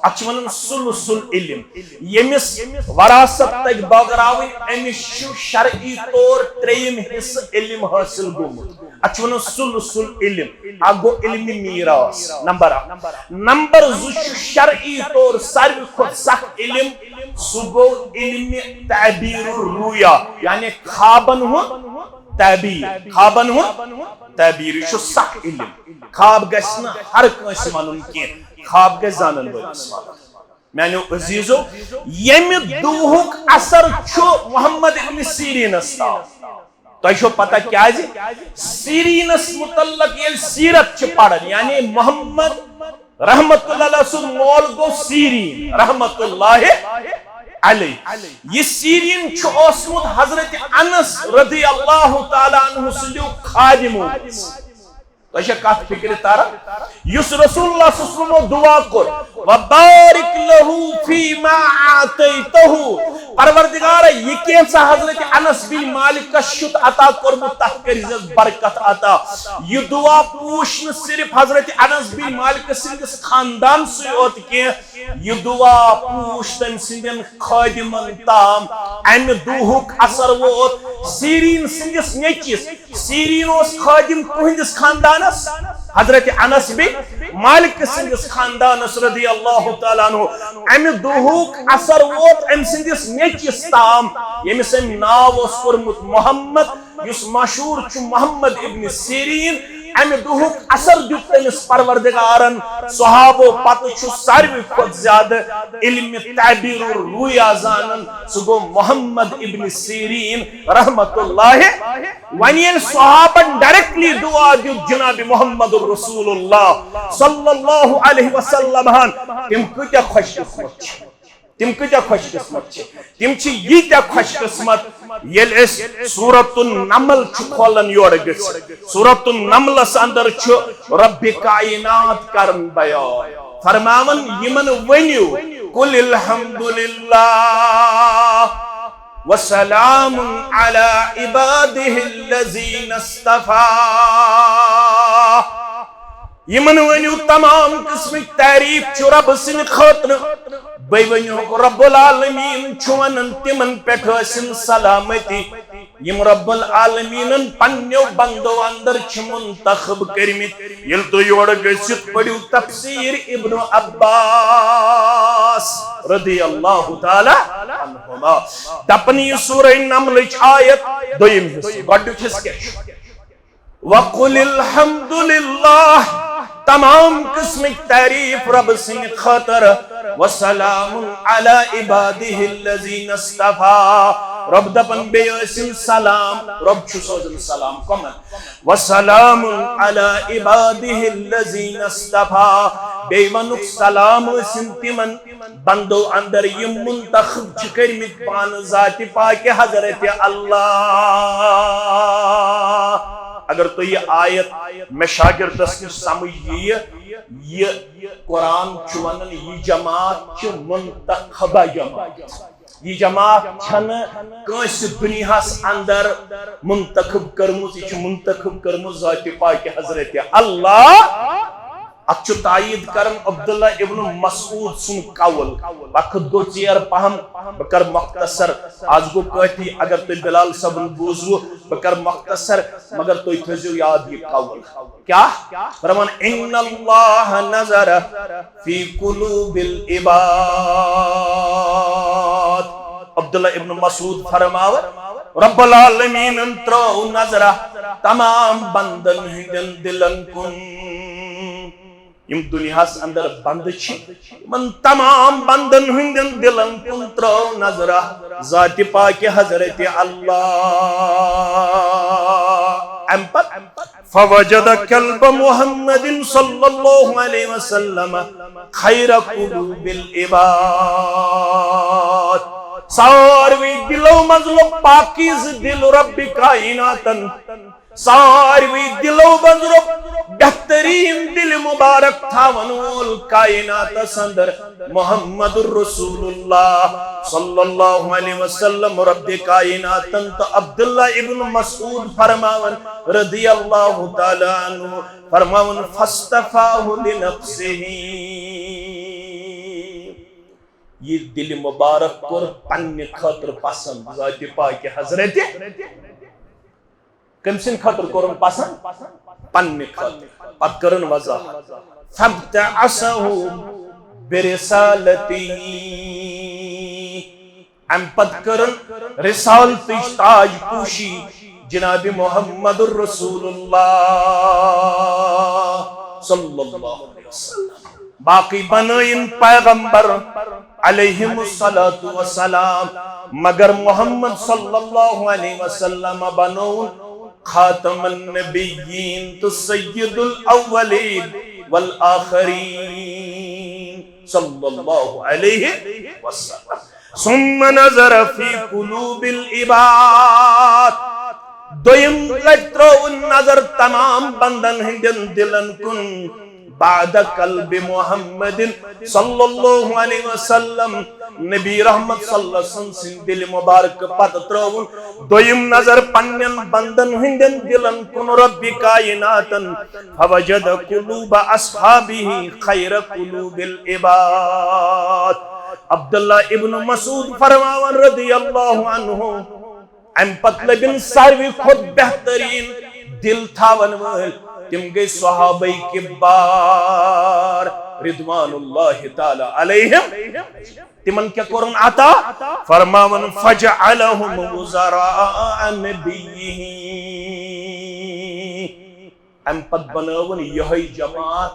اتھ چھِ ونان ثلث العلم۔ ییٚمِس وراثت تگہِ بٲگراوٕنۍ، أمِس چھُ شرعی طور ترٛیٚیِم حصہٕ علم حٲصِل گوٚمُت۔ اتھ چھِ ونان ثلث العلم۔ اکھ گوٚو علم میراث، نمبر اکھ۔ نمبر زٕ چھُ شرعی طور ساروی کھۄتہٕ سخ علم، سُہ گوٚو علم تعبیر الرؤیا، یعنی خوابن ہُنٛد تعبیر۔ خوابن ہُنٛد تعبیر، یہِ چھُ سخ علم۔ خواب گژھِ نہٕ ہر کٲنٛسہِ ونُن کینٛہہ، خواب گژھِ زانن وٲلِس ونُن۔ میانیو عزیزو، ییٚمہِ دُوہُک اثر چھُ محمد ابن سیرینس تام۔ تۄہہِ چھو پتہ کیازِ؟ سیرینس متعلق ییٚلہِ سیرت چھِ پران، یعنی محمد رحمت اللہ علیہ سُنٛد مول گوٚو سیرین رحمت اللہ علیہ۔ یہِ سیرین چھُ اوسمُت حضرت انس رضی اللہ تعالیٰ عنہ سٕنٛدیو خادمو منٛز۔ تۄہہِ چھا کتھ فکرِ تران؟ یُس رسول اللہ صلی اللہ علیہ وسلمو دعا کوٚر، "وبارک لہ فیما آتیتہ"، پروردگارا، یہِ کینٛژھا حضرت انس بن مالکس چھُتھ عطا کوٚرمُت، تتھ کٔرزٮ۪س برکت عطا۔ یہِ دعا پوٗچھ نہٕ صرف حضرت انس بن مالک سٕنٛدِس خاندانسٕے یوت کینٛہہ، یہِ دعا پوٗچھ تٔمۍ سٕنٛدٮ۪ن خٲدِمن تام۔ امہِ دُہُک اثر ووت سیرین سٕنٛدِس نیٚچوِس۔ سیرین اوس خٲدِم تُہنٛدِس خاندانس، حضرت انس بن مالک سٕنٛدِس خاندانس رضی اللہ تعالیٰ عنہ۔ امہِ دُہُک اثر ووت أمۍ سٕنٛدِس نیٚچوِس تام، ییٚمِس أمۍ ناو اوس کوٚرمُت محمد، یُس مشہوٗر چھُ محمد ابن سیرین۔ امہِ دُہُک اثر دیُت تٔمِس پروردگارن صحابو پتہٕ چھُ ساروی کھۄتہٕ زیادٕ علم تعبیر الرؤیا زانان، سُہ گوٚو محمد ابن سیرین رحمت اللہ۔ وۄنۍ ییٚلہِ صحابن directly دعا دیُت جناب محمد رسول اللہ صلی اللہ علیہ وسلم ہن، تِم کۭتیاہ خۄش قسمت چھِ، تِم کۭتیاہ خۄش قسمت چھِ، تِم چھِ ییٖتیاہ خۄش قسمت۔ ییٚلہِ أسۍ سورۃ النمل چھِ کھولان یورٕ گٔژھِتھ، سورۃ النملس اندر چھُ رب کائنات کران بیان، فرماوان، یِمن ؤنِو، "قل الحمد للہ وسلام علی عبادہ الذین اصطفی"۔ یِمن ؤنِو، تمام قٕسمٕکۍ تعریٖف چھُ رۄبہٕ سٕنٛدِ خٲطرٕ۔ بیٚیہِ ؤنِو، رب العالمین چھُ ونان، تِمن پٮ۪ٹھ ٲسِن سلامتی، یِم رب العالمینن پننیو بندو اندر چھِ منتخب کٔرمٕتۍ۔ ییٚلہِ تُہۍ یورٕ گٔژھِتھ پٔرِو تفسیٖر ابن عباس رضی اللہ تعالیٰ عنہما، دپان یہِ سورہ نملٕچ آیت، دوٚیِم حصہٕ، گۄڈٕنیُک حصہٕ کیٛاہ چھُ؟ وقل الحمد للہ، تمام قسمٕکۍ تعریٖف رۄبہٕ سٕنٛدِ خٲطرٕ، وسلام علی عبادہ الذین اصطفی۔ رۄب دپان بیٚیہِ ٲسِن سلام، رۄب چھُ سوزان سلام کمن؟ وسلام علی عبادہ الذین اصطفی۔ بیٚیہِ ونُکھ سلام ٲسِن تِمن بندو اندر یِم منتخب چھِ کٔرمٕتۍ پانہٕ ذاتِ پاکہِ حضرت اللہ۔ اگر تُہۍ یہِ آیت مےٚ شاگردس نِش سمجھ یِیہِ، یہِ قرآن چھُ ونان، یہِ جماعت چھِ منتخبہ جماعت۔ یہِ جماعت چھنہٕ کٲنٛسہِ دُنیاہس اندر منتخب کٔرمٕژ، یہِ چھِ منتخب کٔرمٕژ ذاتِ پاکہِ حضرت اللہ۔ اتھ چھُ تایید کران عبداللہ ابن مسعود سُنٛد قول۔ وقت گوٚو ژیر پہم، بہٕ کرٕ مختصر۔ آز گوٚو کٲفی، اگر تُہۍ بلال صٲبُن بوٗزوٕ، بہٕ کرٕ مختصر، مگر تُہۍ تھٲیزیو یاد یہِ قول۔ کیٛاہ؟ فرمان، ان اللہ نظر فی قلوب العباد۔ عبداللہ ابن مسعود فرماوان، رب العالمینن ترٲو نظرہ تمام بندن ہٕنٛدٮ۪ن دلن کُن۔ یِم دُنیاہَس اندر بندٕ چھِ، یِمن تمام بندن ہٕنٛدٮ۪ن دلن کُن ترٲو نظرہ ذاتِ پاکہِ حضرت اللہ۔ اَمہِ پتہٕ فوجد قلب محمد صلی اللہ علیہ وسلم خیر قلوب العباد۔ ساروی دلو منٛز لوٚب پاکیزٕ دل رب کائناتن۔ ساروی دلو منٛز لوٚب بہترین دل مبارک تھاون وول کائناتس اندر محمد رسول اللہ صلی اللہ علیہ وسلم۔ رب کائناتن تہٕ عبداللہ ابن مسعود فرماون رضی اللہ تعالیٰ عنہ، فرماون، فاصطفاہ لنفسہ، یہِ دل مبارک کوٚر پننہِ خٲطرٕ پسند ذاتِ پاکہِ حضرت۔ کٔمۍ سٕنٛدِ خٲطرٕ کوٚرُن پسند؟ پننہِ خٲطرٕ۔ پتہٕ کٔرٕن وضاحت، فابتعثہ برسالتہ، امہِ پتہٕ کٔرٕن رسالتٕچ تاج پوشی جناب محمد رسول اللہ صلی اللہ علیہ وسلم۔ باقی بنٲیِن پیغمبر علیہم الصلوۃ والسلام، مگر محمد صلی اللہ علیہ وسلم بنوون خاتم النبیین تہٕ سید الاولین صلی اللہ علیہ وسلم۔ ثم نظر فی قلوب العباد، دوٚیِم لٹہِ ترٲوٕن نظر تمام بندن ہٕنٛدٮ۪ن دِلن کُن۔ بعد قلب محمد صلی اللہ علیہ وسلم، نبی رحمت صلی اللہ علیہ وسلم سٕنٛدِ دِلہِ مبارک پتہٕ ترٲوٕن دوٚیِم نظر پننٮ۪ن بندن ہٕنٛدٮ۪ن دِلن کُن رب کائناتن۔ فوجد قلوب اصحابہ خیر قلوب العباد۔ عبداللہ ابن مسعود فرماوان رضی اللہ عنہ، امہِ پتہٕ لبن ساروی کھۄتہٕ بہترین دِل تھاون وٲلۍ، تِم گٔے صحابہ کبار رضوان اللہ تعالی علیہم۔ تِمن کیٛاہ کوٚرُن عطا؟ فرماوان، فجعلہم وزراء نبیہ۔ امہِ پتہٕ بنٲوٕن یِہوٚے جماعت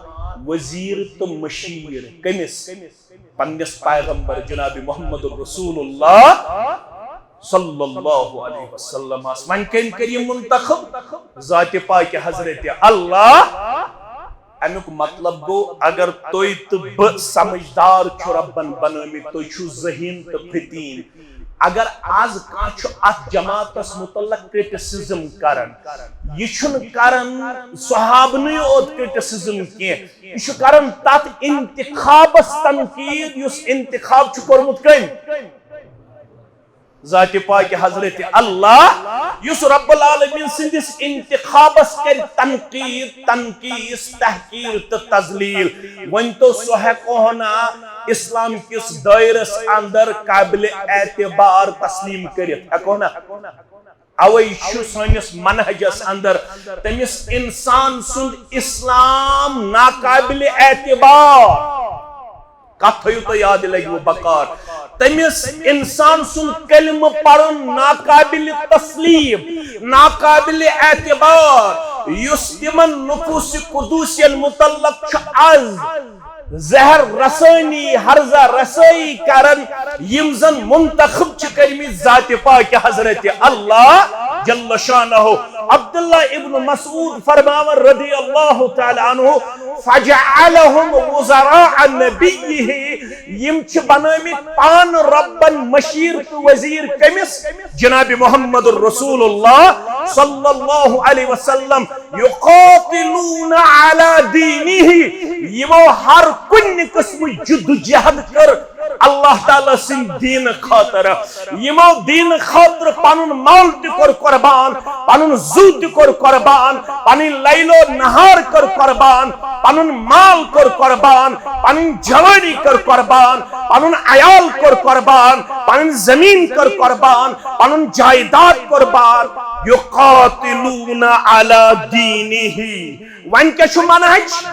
وزیر تہٕ مشیر۔ کٔمِس؟ پننِس پیغمبر جناب محمد رسول اللہ صلی اللہ علیہ وسلم۔ وۄنۍ کٔمۍ کٔرۍ یِم منتخب؟ ذات پاک حضرت اللہ۔ امیُک مطلب گوٚو، اگر تُہۍ تہٕ بہٕ سمجھدار چھُ ربن بنٲومٕتۍ، تُہۍ چھِو ذہین تہٕ فتین۔ اگر از کانٛہہ چھُ اتھ جماعتس متعلق کرٹیسزم کران، یہِ چھُنہٕ کران صحابنٕے یوت کرٹیسزم کینٛہہ، یہِ چھُ کران تتھ انتخابس تنقید یُس انتخاب چھُ کوٚرمُت کٔمۍ؟ ذات پاک حضرت اللہ، یُس رب العالمین سٕنٛدِس انتخابس کرِ تنقید، تنقیص، تحقیر تہٕ تذلیل۔ وۄنۍ تو سُہ ہٮ۪کو نا اسلام کِس دٲیرس اندر قابل اعتبار تسلیم کٔرِتھ، ہٮ۪کو نا؟ اوے چھُ سٲنِس منہجس اندر تٔمِس انسان سُنٛد اسلام ناقابل اعتبار۔ کتھ تھٲیِو تُہۍ یاد، یہِ لگہِ وۄنۍ بکار۔ تٔمِس انسان سُنٛد کلمہٕ پرُن ناقابل تسلیم، ناقابل اعتبار، یُس تِمن نفوس قدوسین متعلق چھُ از زہر رسٲنی، ہرزہ رسٲیی کران، یِم زن منتخب چھِ کٔرمٕتۍ ذات پاک حضرت اللہ جل شانہ۔ عبداللہ ابن مسعود فرماوان رضی اللہ تعالی عنہ، فجعلہم وزراء نبیہ، یِم چھِ بنٲومٕتۍ پانہٕ ربن مشیر تہٕ وزیر کٔمِس؟ جناب محمد رسول اللہ صلی اللہ علیہ وسلم۔ یقاتلون علی دینہ، یِمو ہر کُنہِ قٕسمٕچ جدوجہد کٔر اللہ تعالیٰ سٕنٛدِ دیٖنہٕ خٲطرٕ۔ یِمو دیٖنہٕ خٲطرٕ پنُن مال تہِ کوٚر قۄربان، پنُن زُو تہِ کوٚر قۄربان، پنٕنۍ لیل و نہار کٔر قۄربان، پنُن مال کوٚر قۄربان، پنٕنۍ جوانی کٔر قۄربان، پنُن عیال کوٚر قۄربان، پنٕنۍ زمیٖن کٔر قۄربان، پنُن جائیداد قۄربان۔ یقاتلون علی دینہ۔ وۄنۍ کیٛاہ چھُ منہج؟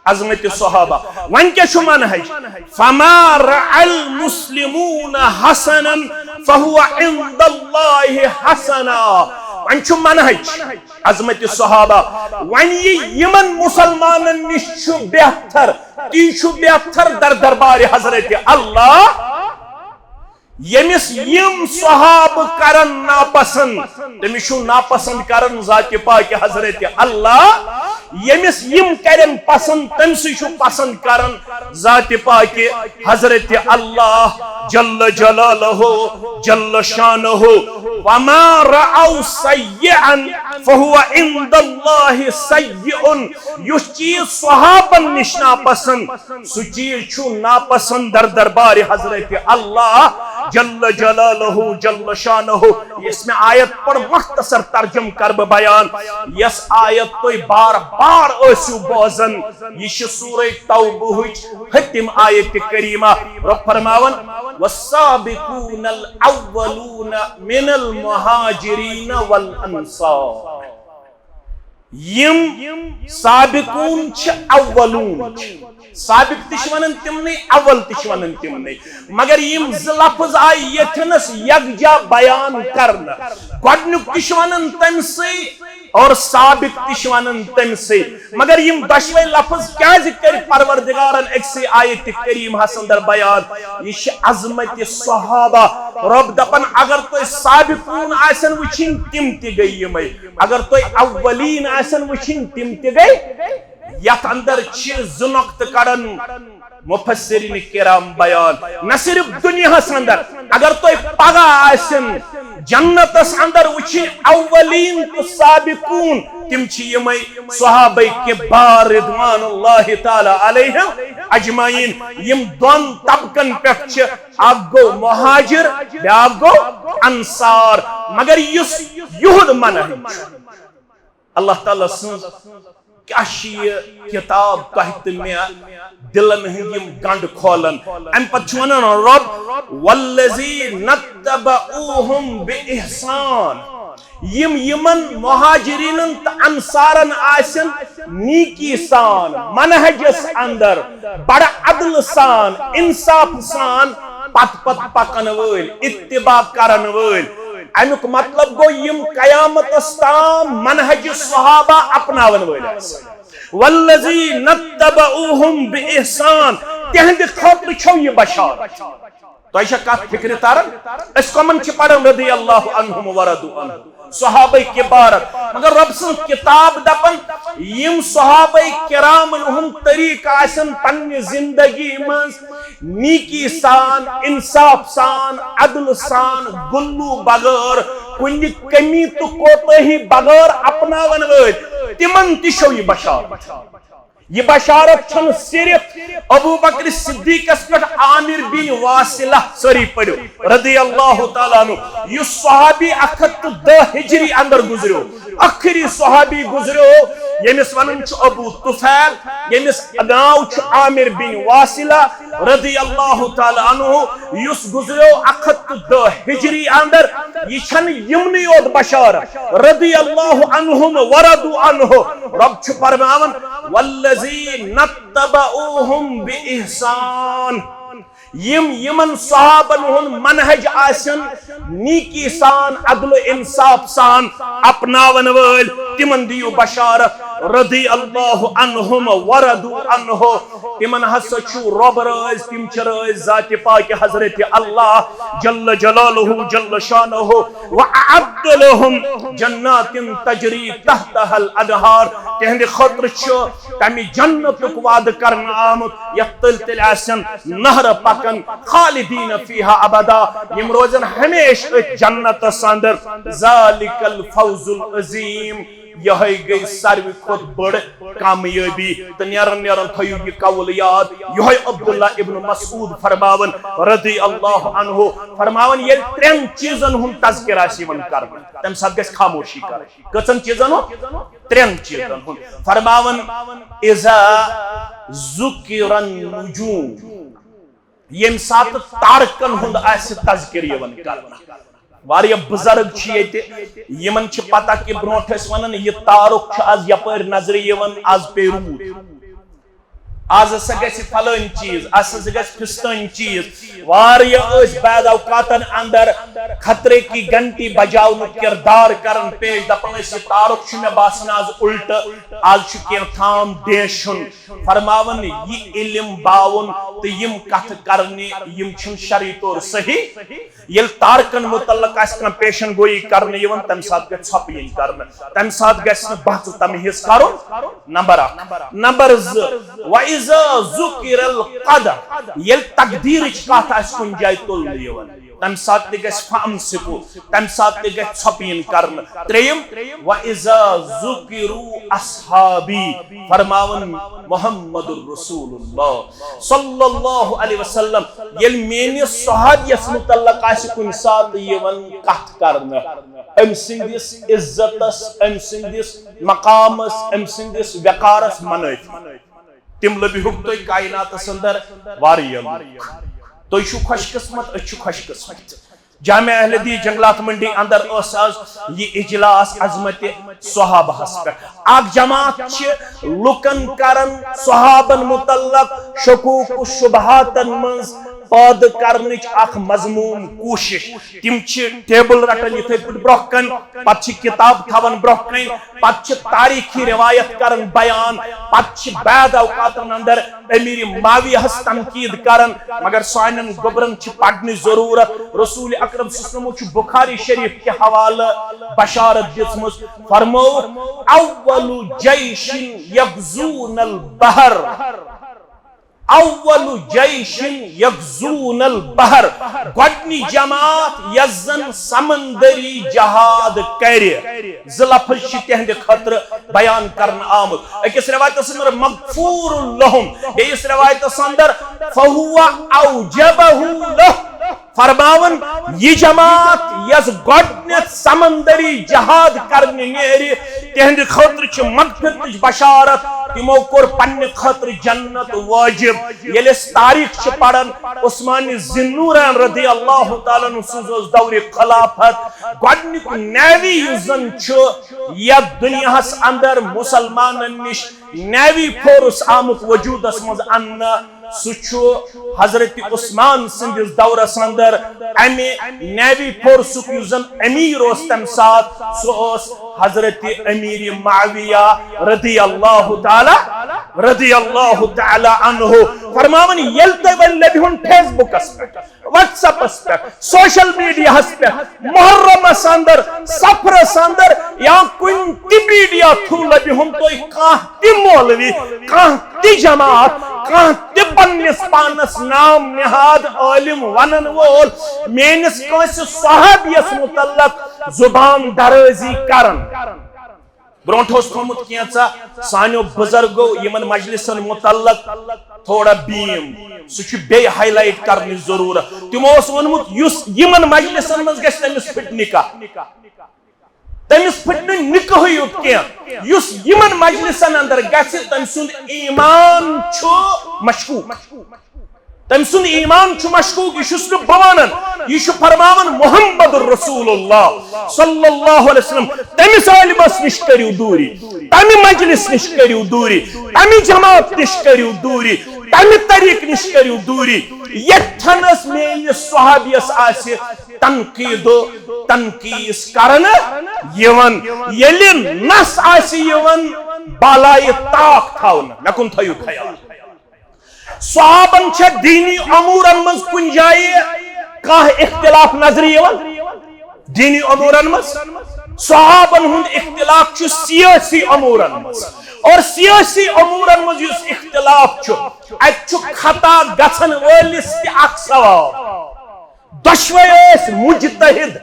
عظمت صحابہ۔ وۄنۍ کیٛاہ چھُ منہج؟ فما رأى المسلمون حسنا فهو عند الله حسنا۔ وۄنۍ چھُ منہج عظمت صحابہ۔ وۄنۍ یہِ یِمن مسلمانن نِش چھُ بہتر، تی چھُ بہتر در دربار حضرت اللہ۔ ییٚمِس یِم صحابہٕ کرن ناپسند، تٔمِس چھُ ناپسند کرن ذات پاک حضرت اللہ۔ ییٚمِس یِم کرن پسند، تٔمۍ سٕے چھُ پسند کرن ذات پاک حضرت اللہ جل جلالہ جل شانہ۔ وما رأوا سیئا فهو عند الله سیئ۔ یُس چیز صحابن نِش ناپسند، سُہ چیز چھُ ناپسند در دربار حضرت اللہ جل جلالہ جل شانہ۔ یۄس مےٚ آیت پٔر مختصر ترجم کر بہٕ بیان۔ یۄس آیت تُہۍ بار بار ٲسِو بوزان، یہِ چھِ سورہ توبہٕچ ختم آیت کریمہ۔ رب فرماوان، والسابقون الاولون من المهاجرين والانصار۔ یِم سابقون چھِ، اولون چھِ۔ سابق تہِ چھِ ونان تِمنٕے، اول تہِ چھِ ونان تِمنٕے۔ مگر یِم زٕ لفظ آیہِ ییٚتھنس یکجا بیان کرنہٕ۔ گۄڈنیُک تہِ چھِ ونان تٔمۍ سٕے اور سابق تہِ چھِ ونان تٔمۍ سٕے۔ مگر یِم دۄشوے لفظ کیازِ کٔرۍ پروردگارن أکسٕے آیت کریمہس اندر بیان؟ یہِ چھِ عظمت صحابہ۔ رب دپان، اگر تُہۍ سابقون آسن وٕچھِنۍ، تِم تہِ گٔے یِمے۔ اگر تُہۍ اولین آسن وٕچھِنۍ، تِم تہِ گٔے۔ یتھ اندر چھِ زٕ نۄقطہٕ کڑان۔ مفسرین کرام بیان، نہ صرف دنیاہس اندر، اگر تُہۍ پگاہ آسن جنتس اندر وٕچھِنۍ اولین تہٕ سابقون، تِم چھِ یِمے صحابہ کبار رضوان اللہ تعالی علیہم اجمعین۔ یِم دۄن طبقن پٮ۪ٹھ چھِ، اکھ گوٚو مہاجر، بیاکھ گوٚو انصار۔ مگر یُس یُہُنٛد منہج چھُ، اللہ تعالیٰ سٕنٛز کیٛاہ چھِ یہِ کِتاب تۄہہِ تہٕ مےٚ دِلن ہٕنٛدۍ یِم گنٛڈ کھولان؟ اَمہِ پتہٕ چھُ وَنان رۄب، "والذین اتبعوہم بإحسان"، یِم یِمن مہاجریٖنن تہٕ انصارن آسن نیکی سان، منہجس اندر، بڑٕ عدل سان، انصاف سان پتہٕ پتہٕ پکن وٲلۍ، اتباع کرن وٲلۍ۔ امیُک مطلب گوٚو، یِم قیامتس تام منہج صحابہ اپناون وٲلۍ آسن۔ والذین اتبعوہم بإحسان، تِہنٛدِ خٲطرٕ چھو یہِ بشارت۔ تۄہہِ چھا کتھ فکرِ تران؟ أسۍ کمن چھِ پران رضی اللہ عنہم ورضوا عنہ؟ صحابہ کبارن۔ مگر رۄب سٕنٛز کتاب دپان، یِم صحابہ کرام ہُنٛد طریقہٕ آسن پننہِ زندگی منٛز نیکی سان، انصاف سان، عدل سان، غلو بغٲر، کُنہِ کمی تہٕ کوتٲہی بغٲر اپناون وٲلۍ، تِمن تہِ چھو یہِ بشارت۔ یہِ بشارت چھنہٕ صرف ابو بکر صدیقس پٮ۪ٹھ عامر بن واصلہ، سٲری پٔرِو، رضی اللہ تعالیٰ عنہ، یُس صحابی اکھ ہتھ تہٕ دہ ہجری اندر گزریو، ٲخری صحابی گزریو، ییٚمِس ونان چھُ ابو طفیل، ییٚمِس ناو چھُ عامر بن واصلہ رضی اللہ تعالیٰ عنہ، یُس گزریو اکھ ہتھ تہٕ دہ ہجری اندر۔ یہِ چھنہٕ یِمنٕے یوت بشارت، رضی اللہ عنہم ورضوا عنہ۔ رۄب چھُ فرماوان، "والذین اتبعوہم بإحسان"۔ یِم یِمن صحابن ہُنٛد منہج آسن نیکی سان، عدل و انصاف سان اپناون وٲلۍ، تِمن دِیِو بشارت، رضی اللہ عنہم ورضوا عنہ۔ تِمن ہسا چھُ رۄب رٲضۍ، تِم چھِ رٲضۍ ذاتِ پاکِ حضرت اللہ جل جلالہ جل شانہ، وأعد لهم جنات تجري تحتها الأنهار۔ تِہنٛدِ خٲطرٕ چھُ تمہِ جنتُک وعدٕ کرنہٕ آمُت، یتھ تٔلۍ تٔلۍ آسن نہرٕ پکان، خالدین فیہا ابدا، یِم روزن ہمیشہِ أتھۍ جنتس اندر۔ ذالک الفوز العظیم، یہے گٔے ساروی کھۄتہٕ بٔڑ کامیٲبی۔ تہٕ نیران نیران تھٲیِو یہِ قول یاد، یہے عبداللہ ابن مسعود فرماوان رضی اللہ عنہ، فرماوان، ییٚلہِ ترٛٮ۪ن چیٖزن ہُنٛد تذکر آسہِ یِوان کرنہٕ، تمہِ ساتہٕ گژھِ خاموشی کرٕنۍ۔ کٔژن چیٖزن ہُنٛد؟ ترٛٮ۪ن چیٖزن ہُنٛد۔ فرماوان، اذا ذکر النجوم، ییٚمہِ ساتہٕ تارکن ہُنٛد آسہِ تذکر یِوان کرنہٕ۔ واریاہ بُزرگ چھِ ییٚتہِ، یِمن چھِ پتہ کہِ برونٛٹھ ٲسۍ ونان، یہِ تارُک چھُ از یپٲرۍ نظرِ یِوان، از پیٚیہِ روٗد، از ہسا گژھِ فلٲنۍ چیٖز، از ہسا گژھِ فستٲنۍ چیٖز۔ واریاہ ٲسۍ بعض اوقاتن اندر خطرے کی گھنٹی بجاونُک کردار کران پیش، دپان ٲسۍ، یہِ تارُک چھُ مےٚ باسان از الٹہٕ، از چھُ کینٛہہ تام ڈیشُن۔ فرماوان، یہِ علم باوُن تہٕ یِم کتھٕ کرنہِ، یِم چھِنہٕ شرعی طور صحیح۔ ییٚلہِ تارکن متعلق آسہِ کانٛہہ پیشن گویی کرنہٕ یِوان، تمہِ ساتہٕ گژھِ ژھۄپہٕ یِنۍ کرنہٕ، تمہِ ساتہٕ گژھِ نہٕ بحث تمہیز کرُن۔ نمبر اکھ۔ نمبر زٕ، وَإِذَا ذُكِرَ الْقَدَرُ، ییٚلہِ تقدیرٕچ کتھ آسہِ کُنہِ جایہِ تُلنہٕ یِوان، تمہِ ساتہٕ تہِ گژھِ فَأَمْسِكُوا، تمہِ ساتہٕ تہِ گژھِ ژھۄپہٕ یِنۍ کرنہٕ۔ ترٛیٚیِم، وَإِذَا ذُكِرُوا أَصْحَابِي، فرماوان محمد رسول اللہ صلی اللہ علیہ وسلم، ییٚلہِ میٲنِس صحابیس متعلق آسہِ کُنہِ ساتہٕ یِوان کتھ کرنہٕ، أمۍ سٕنٛدِس عزتس، أمۍ سٕنٛدِس مقامس، أمۍ سٕنٛدِس وقارس منٲوِتھ، تِم لٔبِہُکھ تُہۍ کائناتس اندر واریاہ لوٗکھ۔ تُہۍ چھِو خۄش قسمت، أسۍ چھِ خۄش قسمت۔ جامع اہل حدیث جنگلات منڈی اندر اوس آز یہ اجلاس عظمت صحابہس پہ۔ اکھ جماعت چھ لوکن کرن صحابن متعلق شکوک و شبہاتن منز پاد کرنچ اکھ مذموم کوشش۔ تم چھ ٹیبل رٹن یتھے پاٹھۍ برونہہ کن، پتہ چھ کتاب تھاوان برونہہ کن، پتہ چھ تاریخی روایت کران بیان، پتہ چھ بعض اوقاتن اندر امیر معاویہ ہس تنقید کران، مگر سانن گوبرن چھ پرنچ ضرورت۔ رسول اکرم صلی اللہ علیہ وسلم چھ بخاری شریف کہ حوالہ بشارت دژمت، فرموو، "اول جیش یغزون البحر"۔ اول جیش یغزون البحر، گۄڈنی جماعت یۄس زن سمندری جہاد کرِ۔ زٕ لفظ چھِ تِہنٛدِ خٲطرٕ بیان کرنہٕ آمُت۔ أکِس رِوایتس اندر مغفور لہم، بیٚیِس رِوایتس اندر فہو اوجبہ لہ۔ فرماوان، یہِ جماعت یۄس گۄڈٕنیتھ سمندری جہاد کرنہِ نیرِ، تِہنٛدِ خٲطرٕ چھِ مغفرتٕچ بشارت، تِمو کوٚر پننہِ خٲطرٕ جنت وٲجب۔ ییٚلہِ أسۍ تاریخ چھِ پران، عثمان ذی نورین رضی اللہ تعالیٰ عنہ سٕنٛز ٲس دورِ خلافت، گۄڈٕنیُک نیوی یُس زن چھُ یتھ دُنیاہس اندر مسلمانن نِش نیوی فورس آمُت وجودس منٛز اننہٕ، سُہ چھُ حضرت عثمان سٕنٛدِس دورس اندر امہِ نیوی فورسُک یُس زن امیر اوس تمہِ ساتہٕ، سُہ اوس حضرت امیر معاویہ رضی اللہ تعالیٰ، رضی اللہ تعالیٰ عنہ۔ فرماوان، ییٚلہِ تۄہہِ وۄنۍ لبہِ ہُن فیس بُکس پٮ۪ٹھ، وٹس ایپس پٮ۪ٹھ، سوشل میڈیاہس پٮ۪ٹھ، محرمس اندر، سفرس اندر یا کُنہِ تہِ میڈیا تھرو لبہِ ہُن تۄہہِ کانٛہہ تہِ مولوی، کانٛہہ تہِ جماعت، کانٛہہ تہِ پننِس پانس نام نہاد عٲلم ونن وول، میٲنِس کٲنٛسہِ صحابیس متعلق زبان درٲزی کران۔ برونٛٹھ اوس تھوٚمُت کینٛژھا سانیو بزرگو یِمن مجلسن متعلق تھوڑا بیم، سُہ چھُ بیٚیہِ ہائی لائٹ کرنٕچ ضروٗرت۔ تِمو اوس ووٚنمُت، یُس یِمن مجلسن منٛز گژھِ، تٔمِس پھٕٹہِ نکاح۔ تٔمِس پھٕٹہِ نہٕ نکاحٕے یوت کینٛہہ، یُس یِمن مجلسن اندر گژھِ، تٔمۍ سُنٛد ایمان چھُ مشکوک۔ تٔمۍ سُنٛد ایمان چھُ مشکوک، یہِ چھُس نہٕ بہٕ ونان، یہِ چھُ فرماوان محمد رسول اللہ صلی اللہ علیہ وسلم۔ تٔمِس عالمس نِش کٔرِو دوٗری، تَمہِ مجلس نِش کٔرِو دوٗری، تَمہِ جماعت نِش کٔرِو دوٗری، تَمہِ طریٖقہٕ نِش کٔرِو دوٗری۔ ییٚتھٮ۪نس میٲنِس صحابیس آسہِ تنقید و تنقیٖص کرنہٕ یِوان، ییٚلہِ نس آسہِ یِوان بالایہِ طاق تھاونہٕ۔ مےٚ کُن تھٲیِو خیال۔ صحابن چھا دینی امورن منٛز کُنہِ جایہِ کانٛہہ اختلاف نظرِ یِوان؟ دینی امورن منٛز صحابن ہُنٛد اختلاف چھُ سیٲسی امورن منٛز، اور سیٲسی امورن منٛز یُس اختلاف چھُ، اتہِ چھُ خطا گژھن وٲلِس تہِ اکھ ثواب۔ دۄشوے ٲسۍ مجتہد۔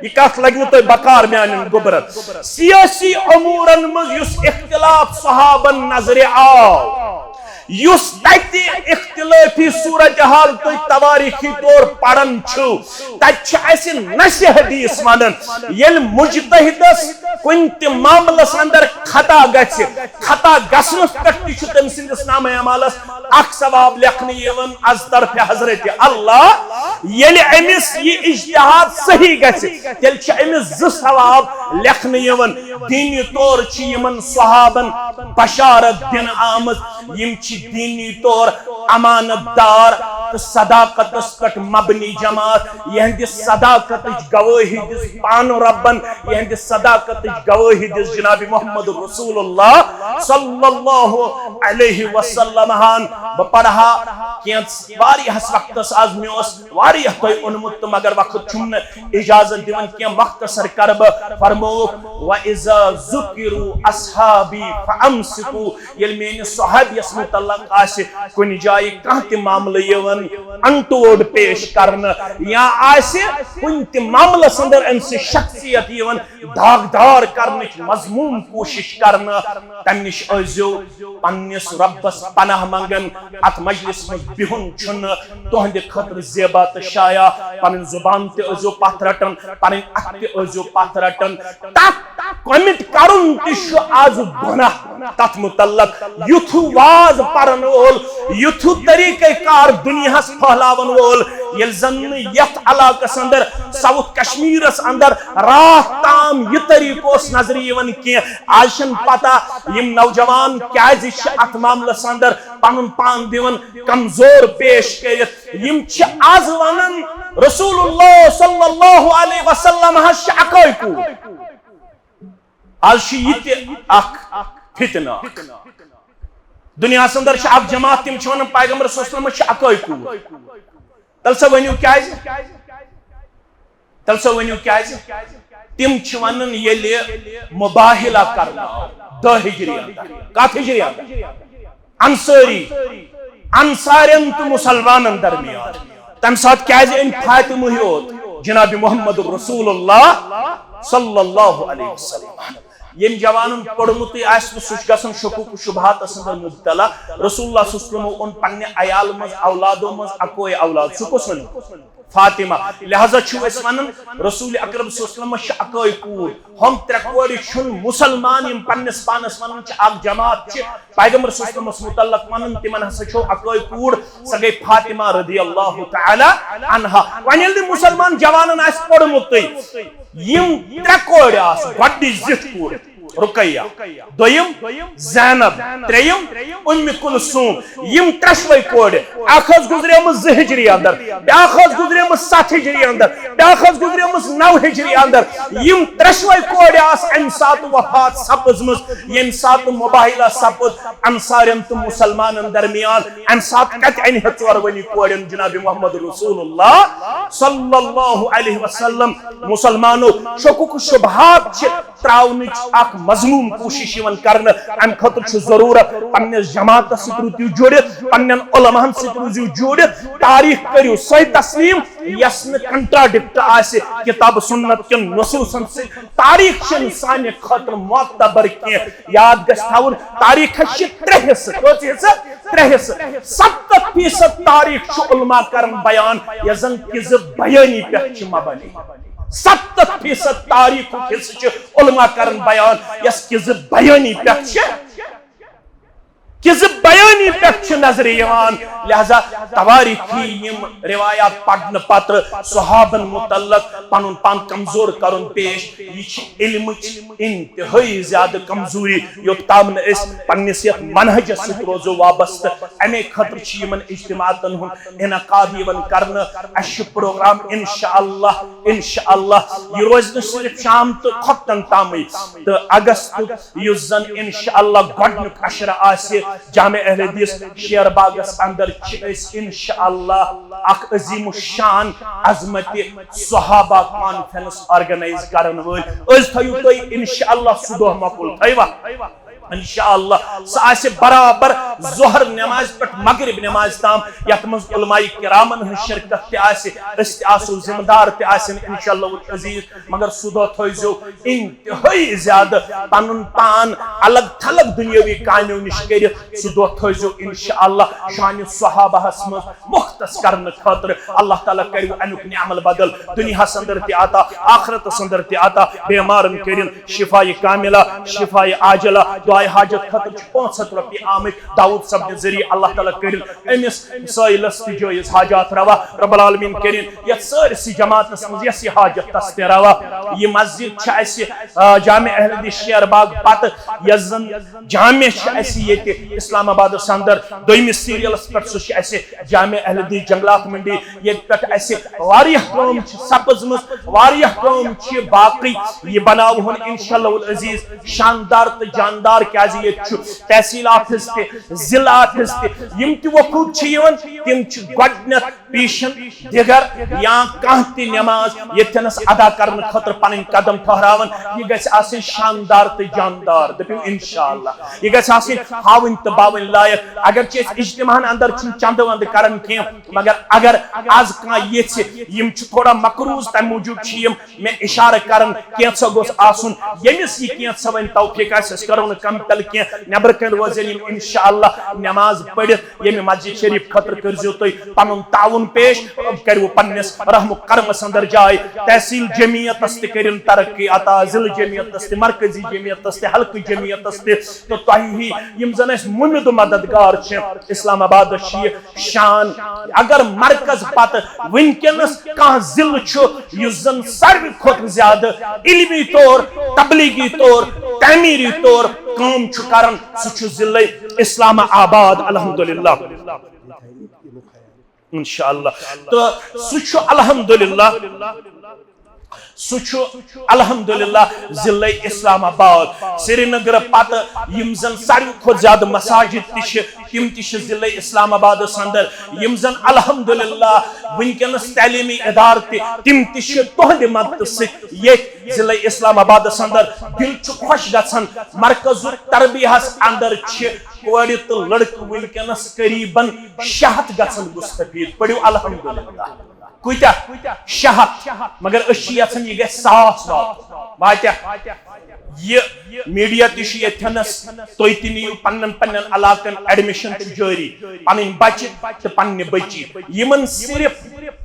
یہِ کتھ لگہِ نہٕ تۄہہِ بکار میانٮ۪ن گوٚبرن۔ سیٲسی امورن منٛز یُس اختلاف صحابن نظرِ آو، یُس تتہِ اختلافی صورتحال تُہۍ توٲریٖخی طور پران چھِو، تتہِ چھِ اسہِ نسِ حدیث ونان، ییٚلہِ مجتہدس کُنہِ تہِ معاملس اندر خطا گژھِ، خطا گژھنس پٮ۪ٹھ تہِ چھُ تٔمۍ سٕنٛدِس نامہ اعمالس اکھ ثواب لیکھنہٕ یِوان از طرفِ حضرت اللہ۔ ییٚلہِ أمِس یہِ اجتہاد صحیح گژھِ، تیٚلہِ چھِ أمِس زٕ ثواب لیکھنہٕ یِوان۔ دینی طور چھِ یِمن صحابن بشارت دِنہٕ آمٕژ، یِم چھِ دینی طور امانت دار تہٕ صداقتس پٮ۪ٹھ مبنی جماعت۔ یِہنٛدِ صداقتٕچ گوٲہی دِژ پانہٕ رۄبن، یِہنٛدِ صداقتٕچ گوٲہی دِژ جناب محمد رسول اللہ صلی اللہ علیہ وسلم ہن۔ بہٕ پرٕ ہا کینٛژھ، واریاہس وقتس از مےٚ اوس واریاہ تۄہہِ اوٚنمُت تہٕ مگر وقت چھُم نہٕ اجازت دِوان کینٛہہ، مختصر کرٕ بہٕ۔ فرمووُکھ، وَإِذَا ذُكِرُوا أَصْحَابِي فَأَمْسِكُوا۔ ییٚلہِ میٲنِس صحابیس مُتعلق آسہِ کُنہِ جایہِ کانٛہہ تہِ معاملہٕ یِوان انٹوڈ پیش کرنہٕ، یا آسہِ کُنہِ تہِ معاملس اندر أمۍ سٕنٛز شخصیت یِوان داغدار کرنٕچ مذموم کوٗشش کرنہٕ، تمہِ نِش ٲسۍزیو پننِس رۄبس پناہ منگان۔ اتھ مجلس منٛز بِہُن چھُنہٕ تُہنٛدِ خٲطرٕ زیبا تہٕ شایع۔ پنٕنۍ زُبان تہِ ٲسۍزیو پتھ رٹان، پنٕنۍ اتھٕ تہِ ٲسۍزیو پتھ رٹان۔ تتھ کمٹ کرُن تہِ چھُ از گۄناہ۔ تتھ متعلق یُتھ واز پرن وول، یُتھ طریقہ کار دنیاہس پھہلاون وول، ییٚلہِ زن نہٕ یتھ علاقس اندر ساؤتھ کشمیرس اندر راتھ تام یہِ طریقہٕ اوس نظرِ یِوان کینٛہہ۔ از چھنہٕ پتہ یِم نوجوان کیازِ چھِ اتھ معاملس اندر پنُن پان دِوان کمزور پیش کٔرِتھ۔ یِم چھِ از ونان رسول اللہ صلی اللہ علیہ وسلم ہس چھِ اکٲے کوٗر۔ از چھُ یہِ تہِ اکھ فتنہٕ اکھ۔ دُنیاہس اندر چھِ اکھ جماعت، تِم چھِ ونان پیغمبر صلی اللہ علیہ وسلمس چھِ اکٲے کوٗر۔ تیٚلہِ سا ؤنِو کیازِ؟ تیٚلہِ سا ؤنِو کیازِ؟ تِم چھِ ونان ییٚلہِ مباہلہ کرنہٕ آو دہ ہجری اندر، کتھ ہجری اندر؟ انصٲری، انصارن تہٕ مسلمانن درمیان۔ تمہِ ساتہٕ کیازِ أنۍ فاطمہ یوت؟ جناب محمد رسول اللہ صلی اللہ علیہ وسلم۔ ییٚمۍ جوانن پوٚرمُتٕے آسہِ نہٕ، سُہ چھُ گژھان شکوک و شبہاتس اندر مبتلا۔ رسول اللہ صلی اللہ علیہ وسلمو اوٚن پننہِ عیالہٕ منٛز، اولادو منٛز اکوے اولاد، سُہ کُس ووٚن؟ فاطمہ۔ لہذا چھِو أسۍ ونان، رسول اکرم صلی اللہ علیہ وسلمس چھِ اکٲے کوٗر۔ ہُم ترٛےٚ کورِ چھُنہٕ مسلمان، یِم پننِس پانس ونان چھِ اکھ جماعت چھِ۔ پیغمبر صلی اللہ علیہ وسلمس متعلق ونان، تِمن ہسا چھو اکٲے کوٗر، سۄ گٔے فاطمہ رضی اللہ تعالی عنہا۔ وۄنۍ ییٚلہِ نہٕ مسلمان جوانن آسہِ پوٚرمُتٕے، یِم ترٛےٚ کورِ آسہٕ، گۄڈٕنِچ زِٹھ کوٗر رقیہ، دوٚیِم زینب، ترٛیٚیِم ام کلثوم۔ یِم ترٛٮ۪شوَے کورِ، اکھ ٲس گُزریمٕژ زٕ ہجری اندر، بیٛاکھ ٲس گُزریمٕژ ستھ ہجری اندر، بیٛاکھ ٲس گُزریمٕژ نو ہجری اندر۔ یِم ترٛٮ۪شوَے کورِ آسہٕ امہِ ساتہٕ وفات سپٕزمٕژ، ییٚمہِ ساتہٕ مباہلہ سپُد انصارن تہٕ مسلمانن درمیان۔ امہِ ساتہٕ کتہِ انہِ ہے ژورونی کورٮ۪ن جناب محمد رسول اللہ صلی اللہ علیہ وسلم؟ مسلمانو، شکوک و شبہات چھِ تراونٕچ اکھ مذموم کوٗشش یِوان کرنہٕ۔ امہِ خٲطرٕ چھُ ضروٗرت پننِس جماعتس سۭتۍ روٗزِو جُڑِتھ، پننٮ۪ن علماہن سۭتۍ روٗزِو جُڑِتھ، تاریخ کٔرِو سۄے تسلیم یۄس نہٕ کنٹراڈکٹ آسہِ کتاب سنت کٮ۪ن نصوصن سۭتۍ۔ تاریخ چھنہٕ سانہِ خٲطرٕ معتبر کینٛہہ۔ یاد گژھِ تھاوُن، تاریخس چھِ ترٛےٚ حصہٕ۔ کٔژ حصہٕ؟ ترٛےٚ حصہٕ۔ ستتھ فیصد تاریخ چھُ علماء کران بیان، یۄس زن کذب بیانی پٮ۪ٹھ چھِ مبنی۔ ستتھ فیصد تاریخُک حصہٕ چھِ علماء کران بیان، یۄس کذب بیانی پٮ۪ٹھ چھِ، کذب بیانی پٮ۪ٹھ چھِ نظرِ یِوان۔ لہذا تواریخی یِم روایات پرنہٕ پتہٕ صحابن متعلق پنُن پان کمزور کرُن پیش، یہِ چھِ علمٕچ انتہٲئی زیادٕ کمزوری۔ یوٚت تام نہٕ أسۍ پننِس یتھ منہجس سۭتۍ روزو وابستہٕ، امے خٲطرٕ چھِ یِمن اجتماعاتن ہُنٛد انعقاد یِوان کرنہٕ۔ اسہِ چھُ پروگرام انشاءاللہ، انشاءاللہ یہِ روزِ نہٕ صرف شام تہٕ خۄفتن تامٕے، تہٕ اگست یُس زن انشاءاللہ گۄڈنیُک عشرٕ آسہِ جامع اہل حدیث شیر باغس اندر، چھِ أسۍ انشاءاللہ اکھ عظیم الشان عظمت صحابہ کانفرنس آرگنائز کرن وٲلۍ۔ أسۍ تھٲیِو تُہۍ انشاءاللہ سُہ دۄہ مقبول، تھٲیوا؟ انشاءاللہ سُہ آسہِ برابر ظہر نماز پٮ۪ٹھ مغرب نماز تام، یتھ منٛز علماء کرامن ہٕنٛز شرکت تہِ آسہِ، أسۍ تہِ آسو ذمہٕ دار تہِ آسن انشاءاللہ العزیز۔ مگر سُہ دۄہ تھٲیزیو انتہٲئی زیادٕ پنُن پان الگ تھلگ دنیاوی کامیو نِش کٔرِتھ۔ سُہ دۄہ تھٲیزیو انشاءاللہ شانِ صحابہس منٛز مختص کرنہٕ خٲطرٕ۔ اللہ تعالیٰ کٔرِو امیُک نعمل بدل، دُنیاہس اندر تہِ عطا، آخرتس اندر تہِ عطا۔ بیمارن کٔرِن شفایہِ کاملہ، شفایہِ عاجلہ۔ دعائے حاجت خٲطرٕ چھِ پانٛژھ ہتھ رۄپیہِ آمٕتۍ داؤد صٲبنہِ ذٔریعہٕ۔ اللہ تعالیٰ کٔرِن أمِس سٲیلس تہِ جٲیز حاجات روا۔ رب العالمین کٔرِن یتھ سٲرسٕے جماعتس منٛز یۄس یہِ حاجت تس تہِ روا۔ یہِ مسجد چھِ اسہِ، آ، جامع اہل حدیث شیر باغ پتہٕ، یۄس زن جامع چھِ اسہِ ییٚتہِ اسلام آبادس اندر دوٚیمِس سیریلس پٮ۪ٹھ، سُہ چھِ اسہِ جامع اہل حدیث جنگلات منڈی، ییٚتہِ پٮ۪ٹھ اسہِ واریاہ کٲم چھِ سپٕزمٕژ، واریاہ کٲم چھِ باقٕے۔ یہِ بناوہون انشاءاللہ العزیز شاندار تہٕ جاندار، کیازِ ییٚتہِ چھُ تحصیل آفس تہِ، ضلع آفس تہِ، یِم تہِ وقوٗف چھِ یِوان، تِم چھِ گۄڈٕنیتھ پیشن دیگر یا کانٛہہ تہِ نماز ییٚتھٮ۪نس ادا کرنہٕ خٲطرٕ پنٕنۍ قدم ٹھہراوان۔ یہِ گژھِ آسٕنۍ شاندار تہٕ جاندار، دٔپِو انشاءاللہ۔ یہِ گژھِ آسٕنۍ ہاوٕنۍ تہٕ باوٕنۍ لایق۔ اگرچہِ أسۍ اجتماعن اندر چھِنہٕ چندٕ وندٕ کران کینٛہہ، مگر اگر از کانٛہہ یژھِ، یِم چھِ تھوڑا مقروض، تمہِ موٗجوٗب چھِ یِم مےٚ اشارٕ کران، کینٛژھا گوٚژھ آسُن۔ ییٚمِس یہِ کینٛژھا وۄنۍ توفیق آسہِ، أسۍ کرو نہٕ کم تلہٕ کینٛہہ، نٮ۪برٕ کنہِ روزن یِم انشاءاللہ نماز پٔرِتھ ییٚمہِ مسجد شریف خٲطرٕ کٔرزیو تُہۍ پنُن تعاوُن پیش، کٔرِو پننِس رحم و کرمس اندر جاے۔ تحصیل جمعیتس تہِ کٔرِن ترقی عطا، ضلع جمعیتس تہِ، مرکزی جمعیتس تہِ، حلقہٕ جمعیتس تہِ، تہٕ تۄہہِ ہی یِم زن اسہِ مُمد و مددگار چھِ۔ اسلام آبادس چھِ یہِ شان۔ اگر مرکز پتہٕ وٕنکیٚنس کانٛہہ ضلع چھُ یُس زن ساروی کھۄتہٕ زیادٕ علمی طور، تبلیغی طور، تعمیری طور کٲم چھُ کران، سُہ چھُ ضلع اسلام آباد، الحمدللہ۔ انشاءاللہ۔ تہٕ سُہ چھُ الحمدللہ سُہ چھُ الحمدللہ ضلع اسلام آباد، سرینگر پتہٕ یِم زن ساروی کھۄتہٕ زیادٕ مساجد تہِ چھِ، تِم تہِ چھِ ضلع اسلام آبادس اندر۔ یِم زن الحمدللہ وٕنکیٚنس تعلیمی ادارٕ تہِ، تِم تہِ چھِ تُہنٛدِ مدتہٕ سۭتۍ ییٚتھۍ ضلع اسلام آبادس اندر۔ دل چھُ خۄش گژھان، مرکز التربیہس اندر چھِ کورِ تہٕ لڑکہٕ وٕنکیٚنس قریباً شےٚ ہتھ گژھان مستفید۔ پٔرِو الحمدللہ۔ کۭتیاہ؟ شےٚ ہتھ۔ مگر أسۍ چھِ یژھان یہِ گژھِ ساس واتُن۔ واتیاہ؟ یہِ میڈیا تہِ چھُ ییٚتھٮ۪نس، تُہۍ تہِ نِیِو پننٮ۪ن پننٮ۪ن علاقن، ایڈمِشن چھُ جٲری۔ پنٕنۍ بچہِ تہٕ پننہِ بچی، یِمن صرف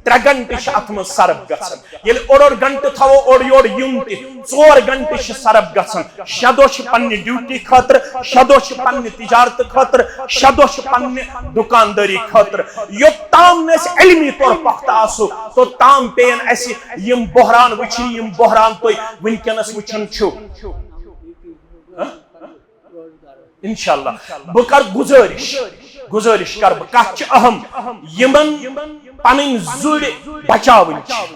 ترٛےٚ گھنٹہٕ چھِ اتھ منٛز صرف گژھان۔ ییٚلہِ اوٚڑ اوٚڑ گھنٹہٕ تھاوو اورٕ یورٕ یُن تہِ، ژور گھنٹہٕ چھِ صرف گژھان۔ شےٚ دۄہ چھِ پننہِ ڈیوٹی خٲطرٕ، شےٚ دۄہ چھِ پننہِ تجارتہٕ خٲطرٕ، شےٚ دۄہ چھِ پننہِ دُکاندٲری خٲطرٕ۔ یوٚتام نہٕ أسۍ علمی طور پختہٕ آسو، توٚتام پیٚین اَسہِ یِم بحران وٕچھِنۍ، یِم بحران تُہۍ وٕنکیٚنس وٕچھان چھِو۔ ہہ؟ انشاءاللہ۔ بہٕ کرٕ گُزٲرِش، گُزٲرِش کرٕ بہٕ، کتھ چھِ اہم، یِمن پنٕنۍ زُرۍ بچاوٕنۍ چھِ۔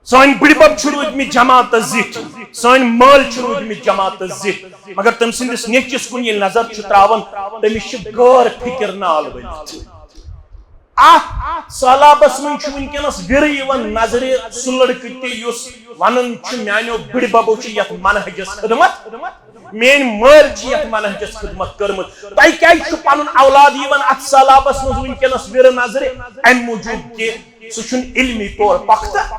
سٲنۍ بٕڈبب چھِ روٗدمٕتۍ جماعتس زِٹھۍ، سٲنۍ مٲلۍ چھِ روٗدمٕتۍ جماعتس زِٹھۍ، مگر تٔمۍ سٕنٛدِس نیٚچوِس کُن ییٚلہِ نظر چھِ تراوان، تٔمِس چھِ غٲر فکر نال ؤلِتھ۔ اتھ سہلابس منٛز چھُ وٕنکیٚنس وِرٕ یِوان نظرِ سُہ لڑکہٕ تہِ یُس ونان چھُ، میانیو بٕڈببو چھِ یتھ منہجس خدمت، میٲنۍ مٲلۍ چھِ یتھ منہجس خدمت کٔرمٕژ۔ تۄہہِ کیازِ چھُ پنُن اولاد یِوان اتھ سہلابس منٛز وٕنکیٚنس وِرٕ نظرِ؟ امہِ موٗجوٗب کہِ سُہ چھُنہٕ علمی طور پختہٕ۔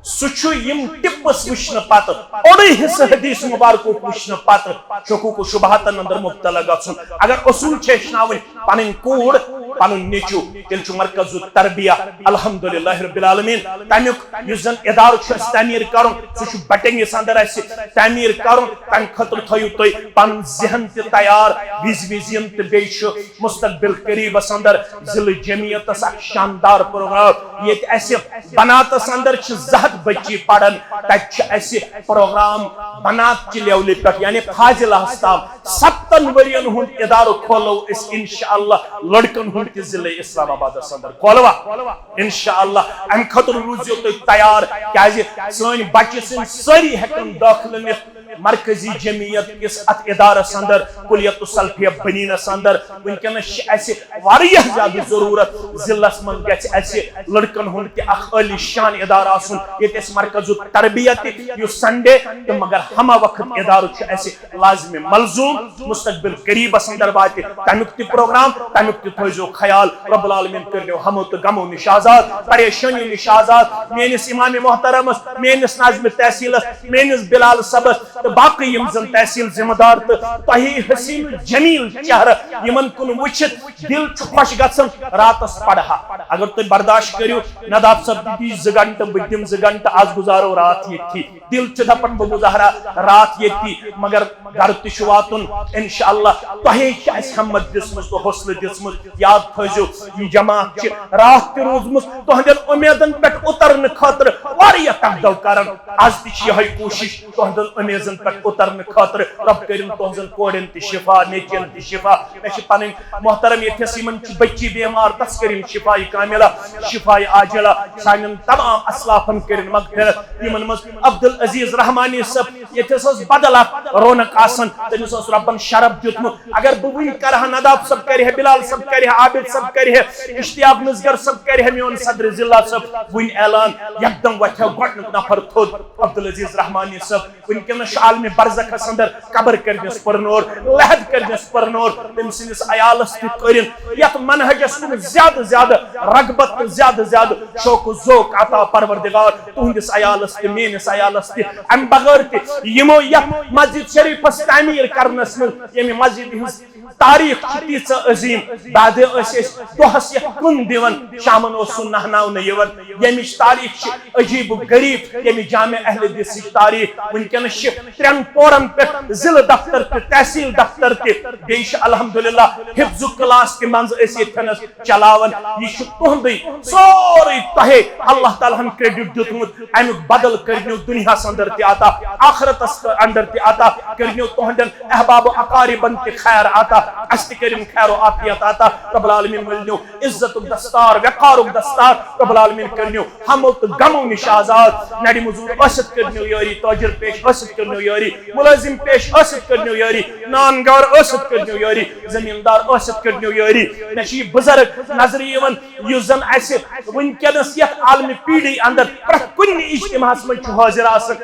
سُہ چھُ یِم ٹِپس وٕچھنہٕ پتہٕ، اوٚڑُے حصہٕ حدیث مبارکُک وٕچھنہٕ پتہٕ، شکوک و شبہاتن اندر مبتلا گژھُن۔ اگر اصوٗل چھِ ہیٚچھناوٕنۍ پنٕنۍ کوٗر، پنُن نیٚچوٗ، تیٚلہِ چھُ مرکز التربیہ الحمدللہ رب العالمین تمیُک یُس زن ادارٕ چھُ اَسہِ تعمیٖر کرُن، سُہ چھُ بٹنگس اندر اَسہِ تعمیٖر کرُن۔ تمہِ خٲطرٕ تھٲیِو تُہۍ پنُن ذہن تہِ تیار، وِزِ وِزِ یِن تہٕ بیٚیہِ چھُ مستقبل قریبس اندر ضلع جمعیتس اکھ شاندار پروگرام، ییٚتہِ اَسہِ بناتس اندر چھِ زٕ ہتھ بچی پران، تتہِ چھِ اَسہِ پروگرام بنات چہِ لیولہِ پٮ۪ٹھ، یعنی فاضلہس تام۔ ستن ؤرین ہُنٛد ادارٕ کھولو أسۍ انشاءاللہ، لڑکن ہُنٛد تہِ ضلع اسلام آبادس اندر کھولوا انشاءاللہ۔ امہِ خٲطرٕ روٗزِو تُہۍ تیار، کیازِ سٲنۍ بچہِ سٕنٛدۍ سٲری ہٮ۪کن دٲخلہٕ نِتھ مرکزی جمعیت کِس اتھ ادارس اندر، کلیت السلفیہ بنینس اندر۔ وٕنکیٚنس چھِ اَسہِ واریاہ زیادٕ ضروٗرت، ضلعس منٛز گژھِ اَسہِ لڑکن ہُنٛد تہِ اکھ عٲلی شان ادارٕ آسُن، ییٚتہِ اَسہِ مرکز التربیہ تہِ، یُس سنڈے تہٕ مگر ہمہ وقت ادارٕ چھُ اَسہِ لازم ملزوم، مستقبل قریبس اندر واتہِ تمیُک تہِ پروگرام، تمیُک تہِ تھٲیزیو خیال۔ رب العالمین کٔرنیو ہمو تہٕ غمو نِش آزاد، پریشٲنیو نِش آزاد۔ میٲنِس امام محترمس، میٲنِس ناظم تحصیلس، میٲنِس بلال صٲبس تہٕ باقٕے یِم زن تحصیل ذمہ دار تہٕ تۄہہِ حسین جمیل چہرٕ، یِمن کُن وٕچھِتھ دل چھُ خۄش گژھان۔ راتس پرہا، اگر تُہۍ برداشت کٔرِو، نداب صٲب دِتۍ زٕ گھنٹہٕ، بہٕ تہِ دِمہٕ زٕ گھنٹہٕ، از گُزارو راتھ ییٚتھی۔ دل چھُ دپان بہٕ گُزارٕ ہا راتھ ییٚتی، مگر گرٕ تہِ چھُ واتُن۔ انشاءاللہ تۄہے چھِ اَسہِ ہمت دِژمٕژ تہٕ حوصلہٕ دِژمٕژ۔ یاد تھٲیزیو، یہِ جماعت چھِ راتھ تہِ روٗزمٕژ تُہنٛدٮ۪ن اُمیدن پٮ۪ٹھ اُترنہٕ خٲطرٕ واریاہ تگدل کران۔ از تہِ چھِ یِہوٚے کوٗشش تُہنٛدٮ۪ن اُمیدن پٮ۪ٹھ اُترنہٕ خٲطرٕ۔ رب کٔرِن تُہنٛزن کورٮ۪ن تہِ شفا، نیٚچوٮ۪ن تہِ شفا۔ مےٚ چھِ پنٕنۍ محترم ییٚتھس، یِمن چھِ بچی بیمار، تس کٔرِن شفا کاملہ، شفا عاجلہ۔ سانٮ۪ن تمام اسلافن کٔرِن مغفرت، یِمن منٛز عبدالعزیز رحمانی صٲب، ییٚتہِ ہسا ٲس بدل اکھ رونق آسان، تٔمِس اوس رۄبن شرف دیُتمُت۔ اگر بہٕ وٕنہِ کرٕ ہا، نداب صٲب کرِ ہے، بلال صٲب کرِ ہے، عابد صٲب کرِ ہے، اشتیاق نذگر صٲب کرِ ہے، میون صدر ضلع صٲب وٕنہِ اعلان، یکدم وۄتھِ ہا گۄڈٕنیُک نفر تھوٚد، عبدالعزیز رحمانی صٲب۔ وٕنکیٚنس چھُ عالمِ برزخس اندر، قبر کٔرنس پرنور، لحد کٔرنس پرنور، تٔمۍ سٕنٛدِس عیالس تہِ کٔرِن یتھ منہجس کُن زیادٕ زیادٕ رغبت تہٕ زیادٕ زیادٕ شوق و ذوق عطا پروردگار۔ تُہنٛدِس عیالس تہِ، میٲنِس عیالس تہِ، امہِ بغٲر تہِ یِمو یتھ مسجد شریفس تعمیٖر کرنس منٛز، ییٚمہِ مسجد ہٕنٛز تاریخ چھِ تیٖژاہ عظیٖم، بعد ٲسۍ أسۍ دۄہس یتھ کُن دِوان، شامن اوس سُہ نہناونہٕ یِوان، ییٚمِچ تاریخ چھِ عجیب و غریب، ییٚمہِ جامع اہل حدیثٕچ تاریخ۔ وٕنکیٚنس چھِ ترٛٮ۪ن پورن پٮ۪ٹھ ضلع دفتر تہِ، تحصیل دفتر تہِ، بیٚیہِ چھِ الحمدللہ حفظ کلاس تہِ منٛزٕ أسۍ ییٚتھٮ۪نس چلاوان۔ یہِ چھُ تُہُنٛدُے، سورُے تۄہے اللہ تعالیٰ ہن credit دیُتمُت، امیُک بدل کٔرِنو دُنیاہس اندر تہِ عطا، آخرت آخرتس اندر تہِ عطا، کٔرنیو تُہنٛدٮ۪ن احباب و اقاربن تہِ خیر عطا، اسہِ تہِ کٔرِن خیر و عافیت عطا۔ رب العالمین ؤلنیو عزتُک دستار، وقارُک دستار رب العالمین کٔرنیو ہمو تہٕ غمو نِش آزاد۔ نرِ مزور ٲسِتھ کٔرنیو یٲری، تاجر پیش ٲسِتھ کٔرنیو یٲری، ملٲزم پیش ٲسِتھ کٔرنیو یٲری، نان گار ٲسِتھ کٔرنیو یٲری، زمیٖندار ٲسِتھ کٔرنیو یٲری۔ مےٚ چھِ یہِ بُزرگ نظرِ یِوان، یُس زن اسہِ وٕنکیٚنس یتھ عالمِ پیٖڑی اندر پرٛٮ۪تھ کُنہِ اجتماعس منٛز چھُ حٲضِر آسان۔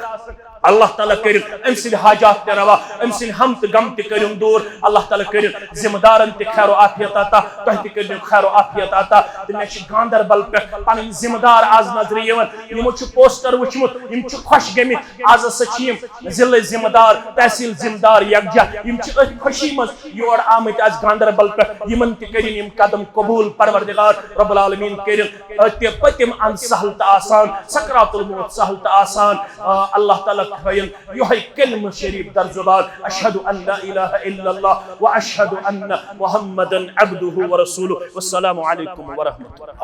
اللہ تعالیٰ کٔرِن أمۍ سٕنٛدۍ حاجات تہِ روا، أمۍ سٕنٛدۍ ہم تہٕ غم تہِ کٔرِن دوٗر۔ اللہ تعالیٰ کٔرِن ذمہٕ دارن تہِ خیر و عافیت عطا، تۄہہِ تہِ کٔرِن خیر و عافیت عطا۔ تہٕ مےٚ چھِ گاندربل پٮ۪ٹھ پنٕنۍ ذمہٕ دار آز نظرِ یِوان، یِمو چھُ پوسٹر وٕچھمُت، یِم چھِ خۄش گٔمٕتۍ۔ آز ہسا چھِ یِم ضلعٕچ ذمہٕ دار، تحصیل ذمہٕ دار یکجاہ، یِم چھِ أتھۍ خوشی منٛز یور آمٕتۍ، آز گاندربل پٮ۪ٹھ۔ یِمن تہِ کٔرِن یِم قدم قبول، پروردگار رب العالمین کٔرِن تہِ پٔتِم اند سہل تہٕ آسان، سکرات الموت سہل تہٕ آسان۔ آ، اللہ تعالیٰ تھٲیِن یِہوٚے کلمہٕ شریف در زبان، اشہد ان لا الہ الا اللہ و اشہد ان محمدا عبدہ و رسولہ۔ والسلام علیکم ورحمۃ اللہ۔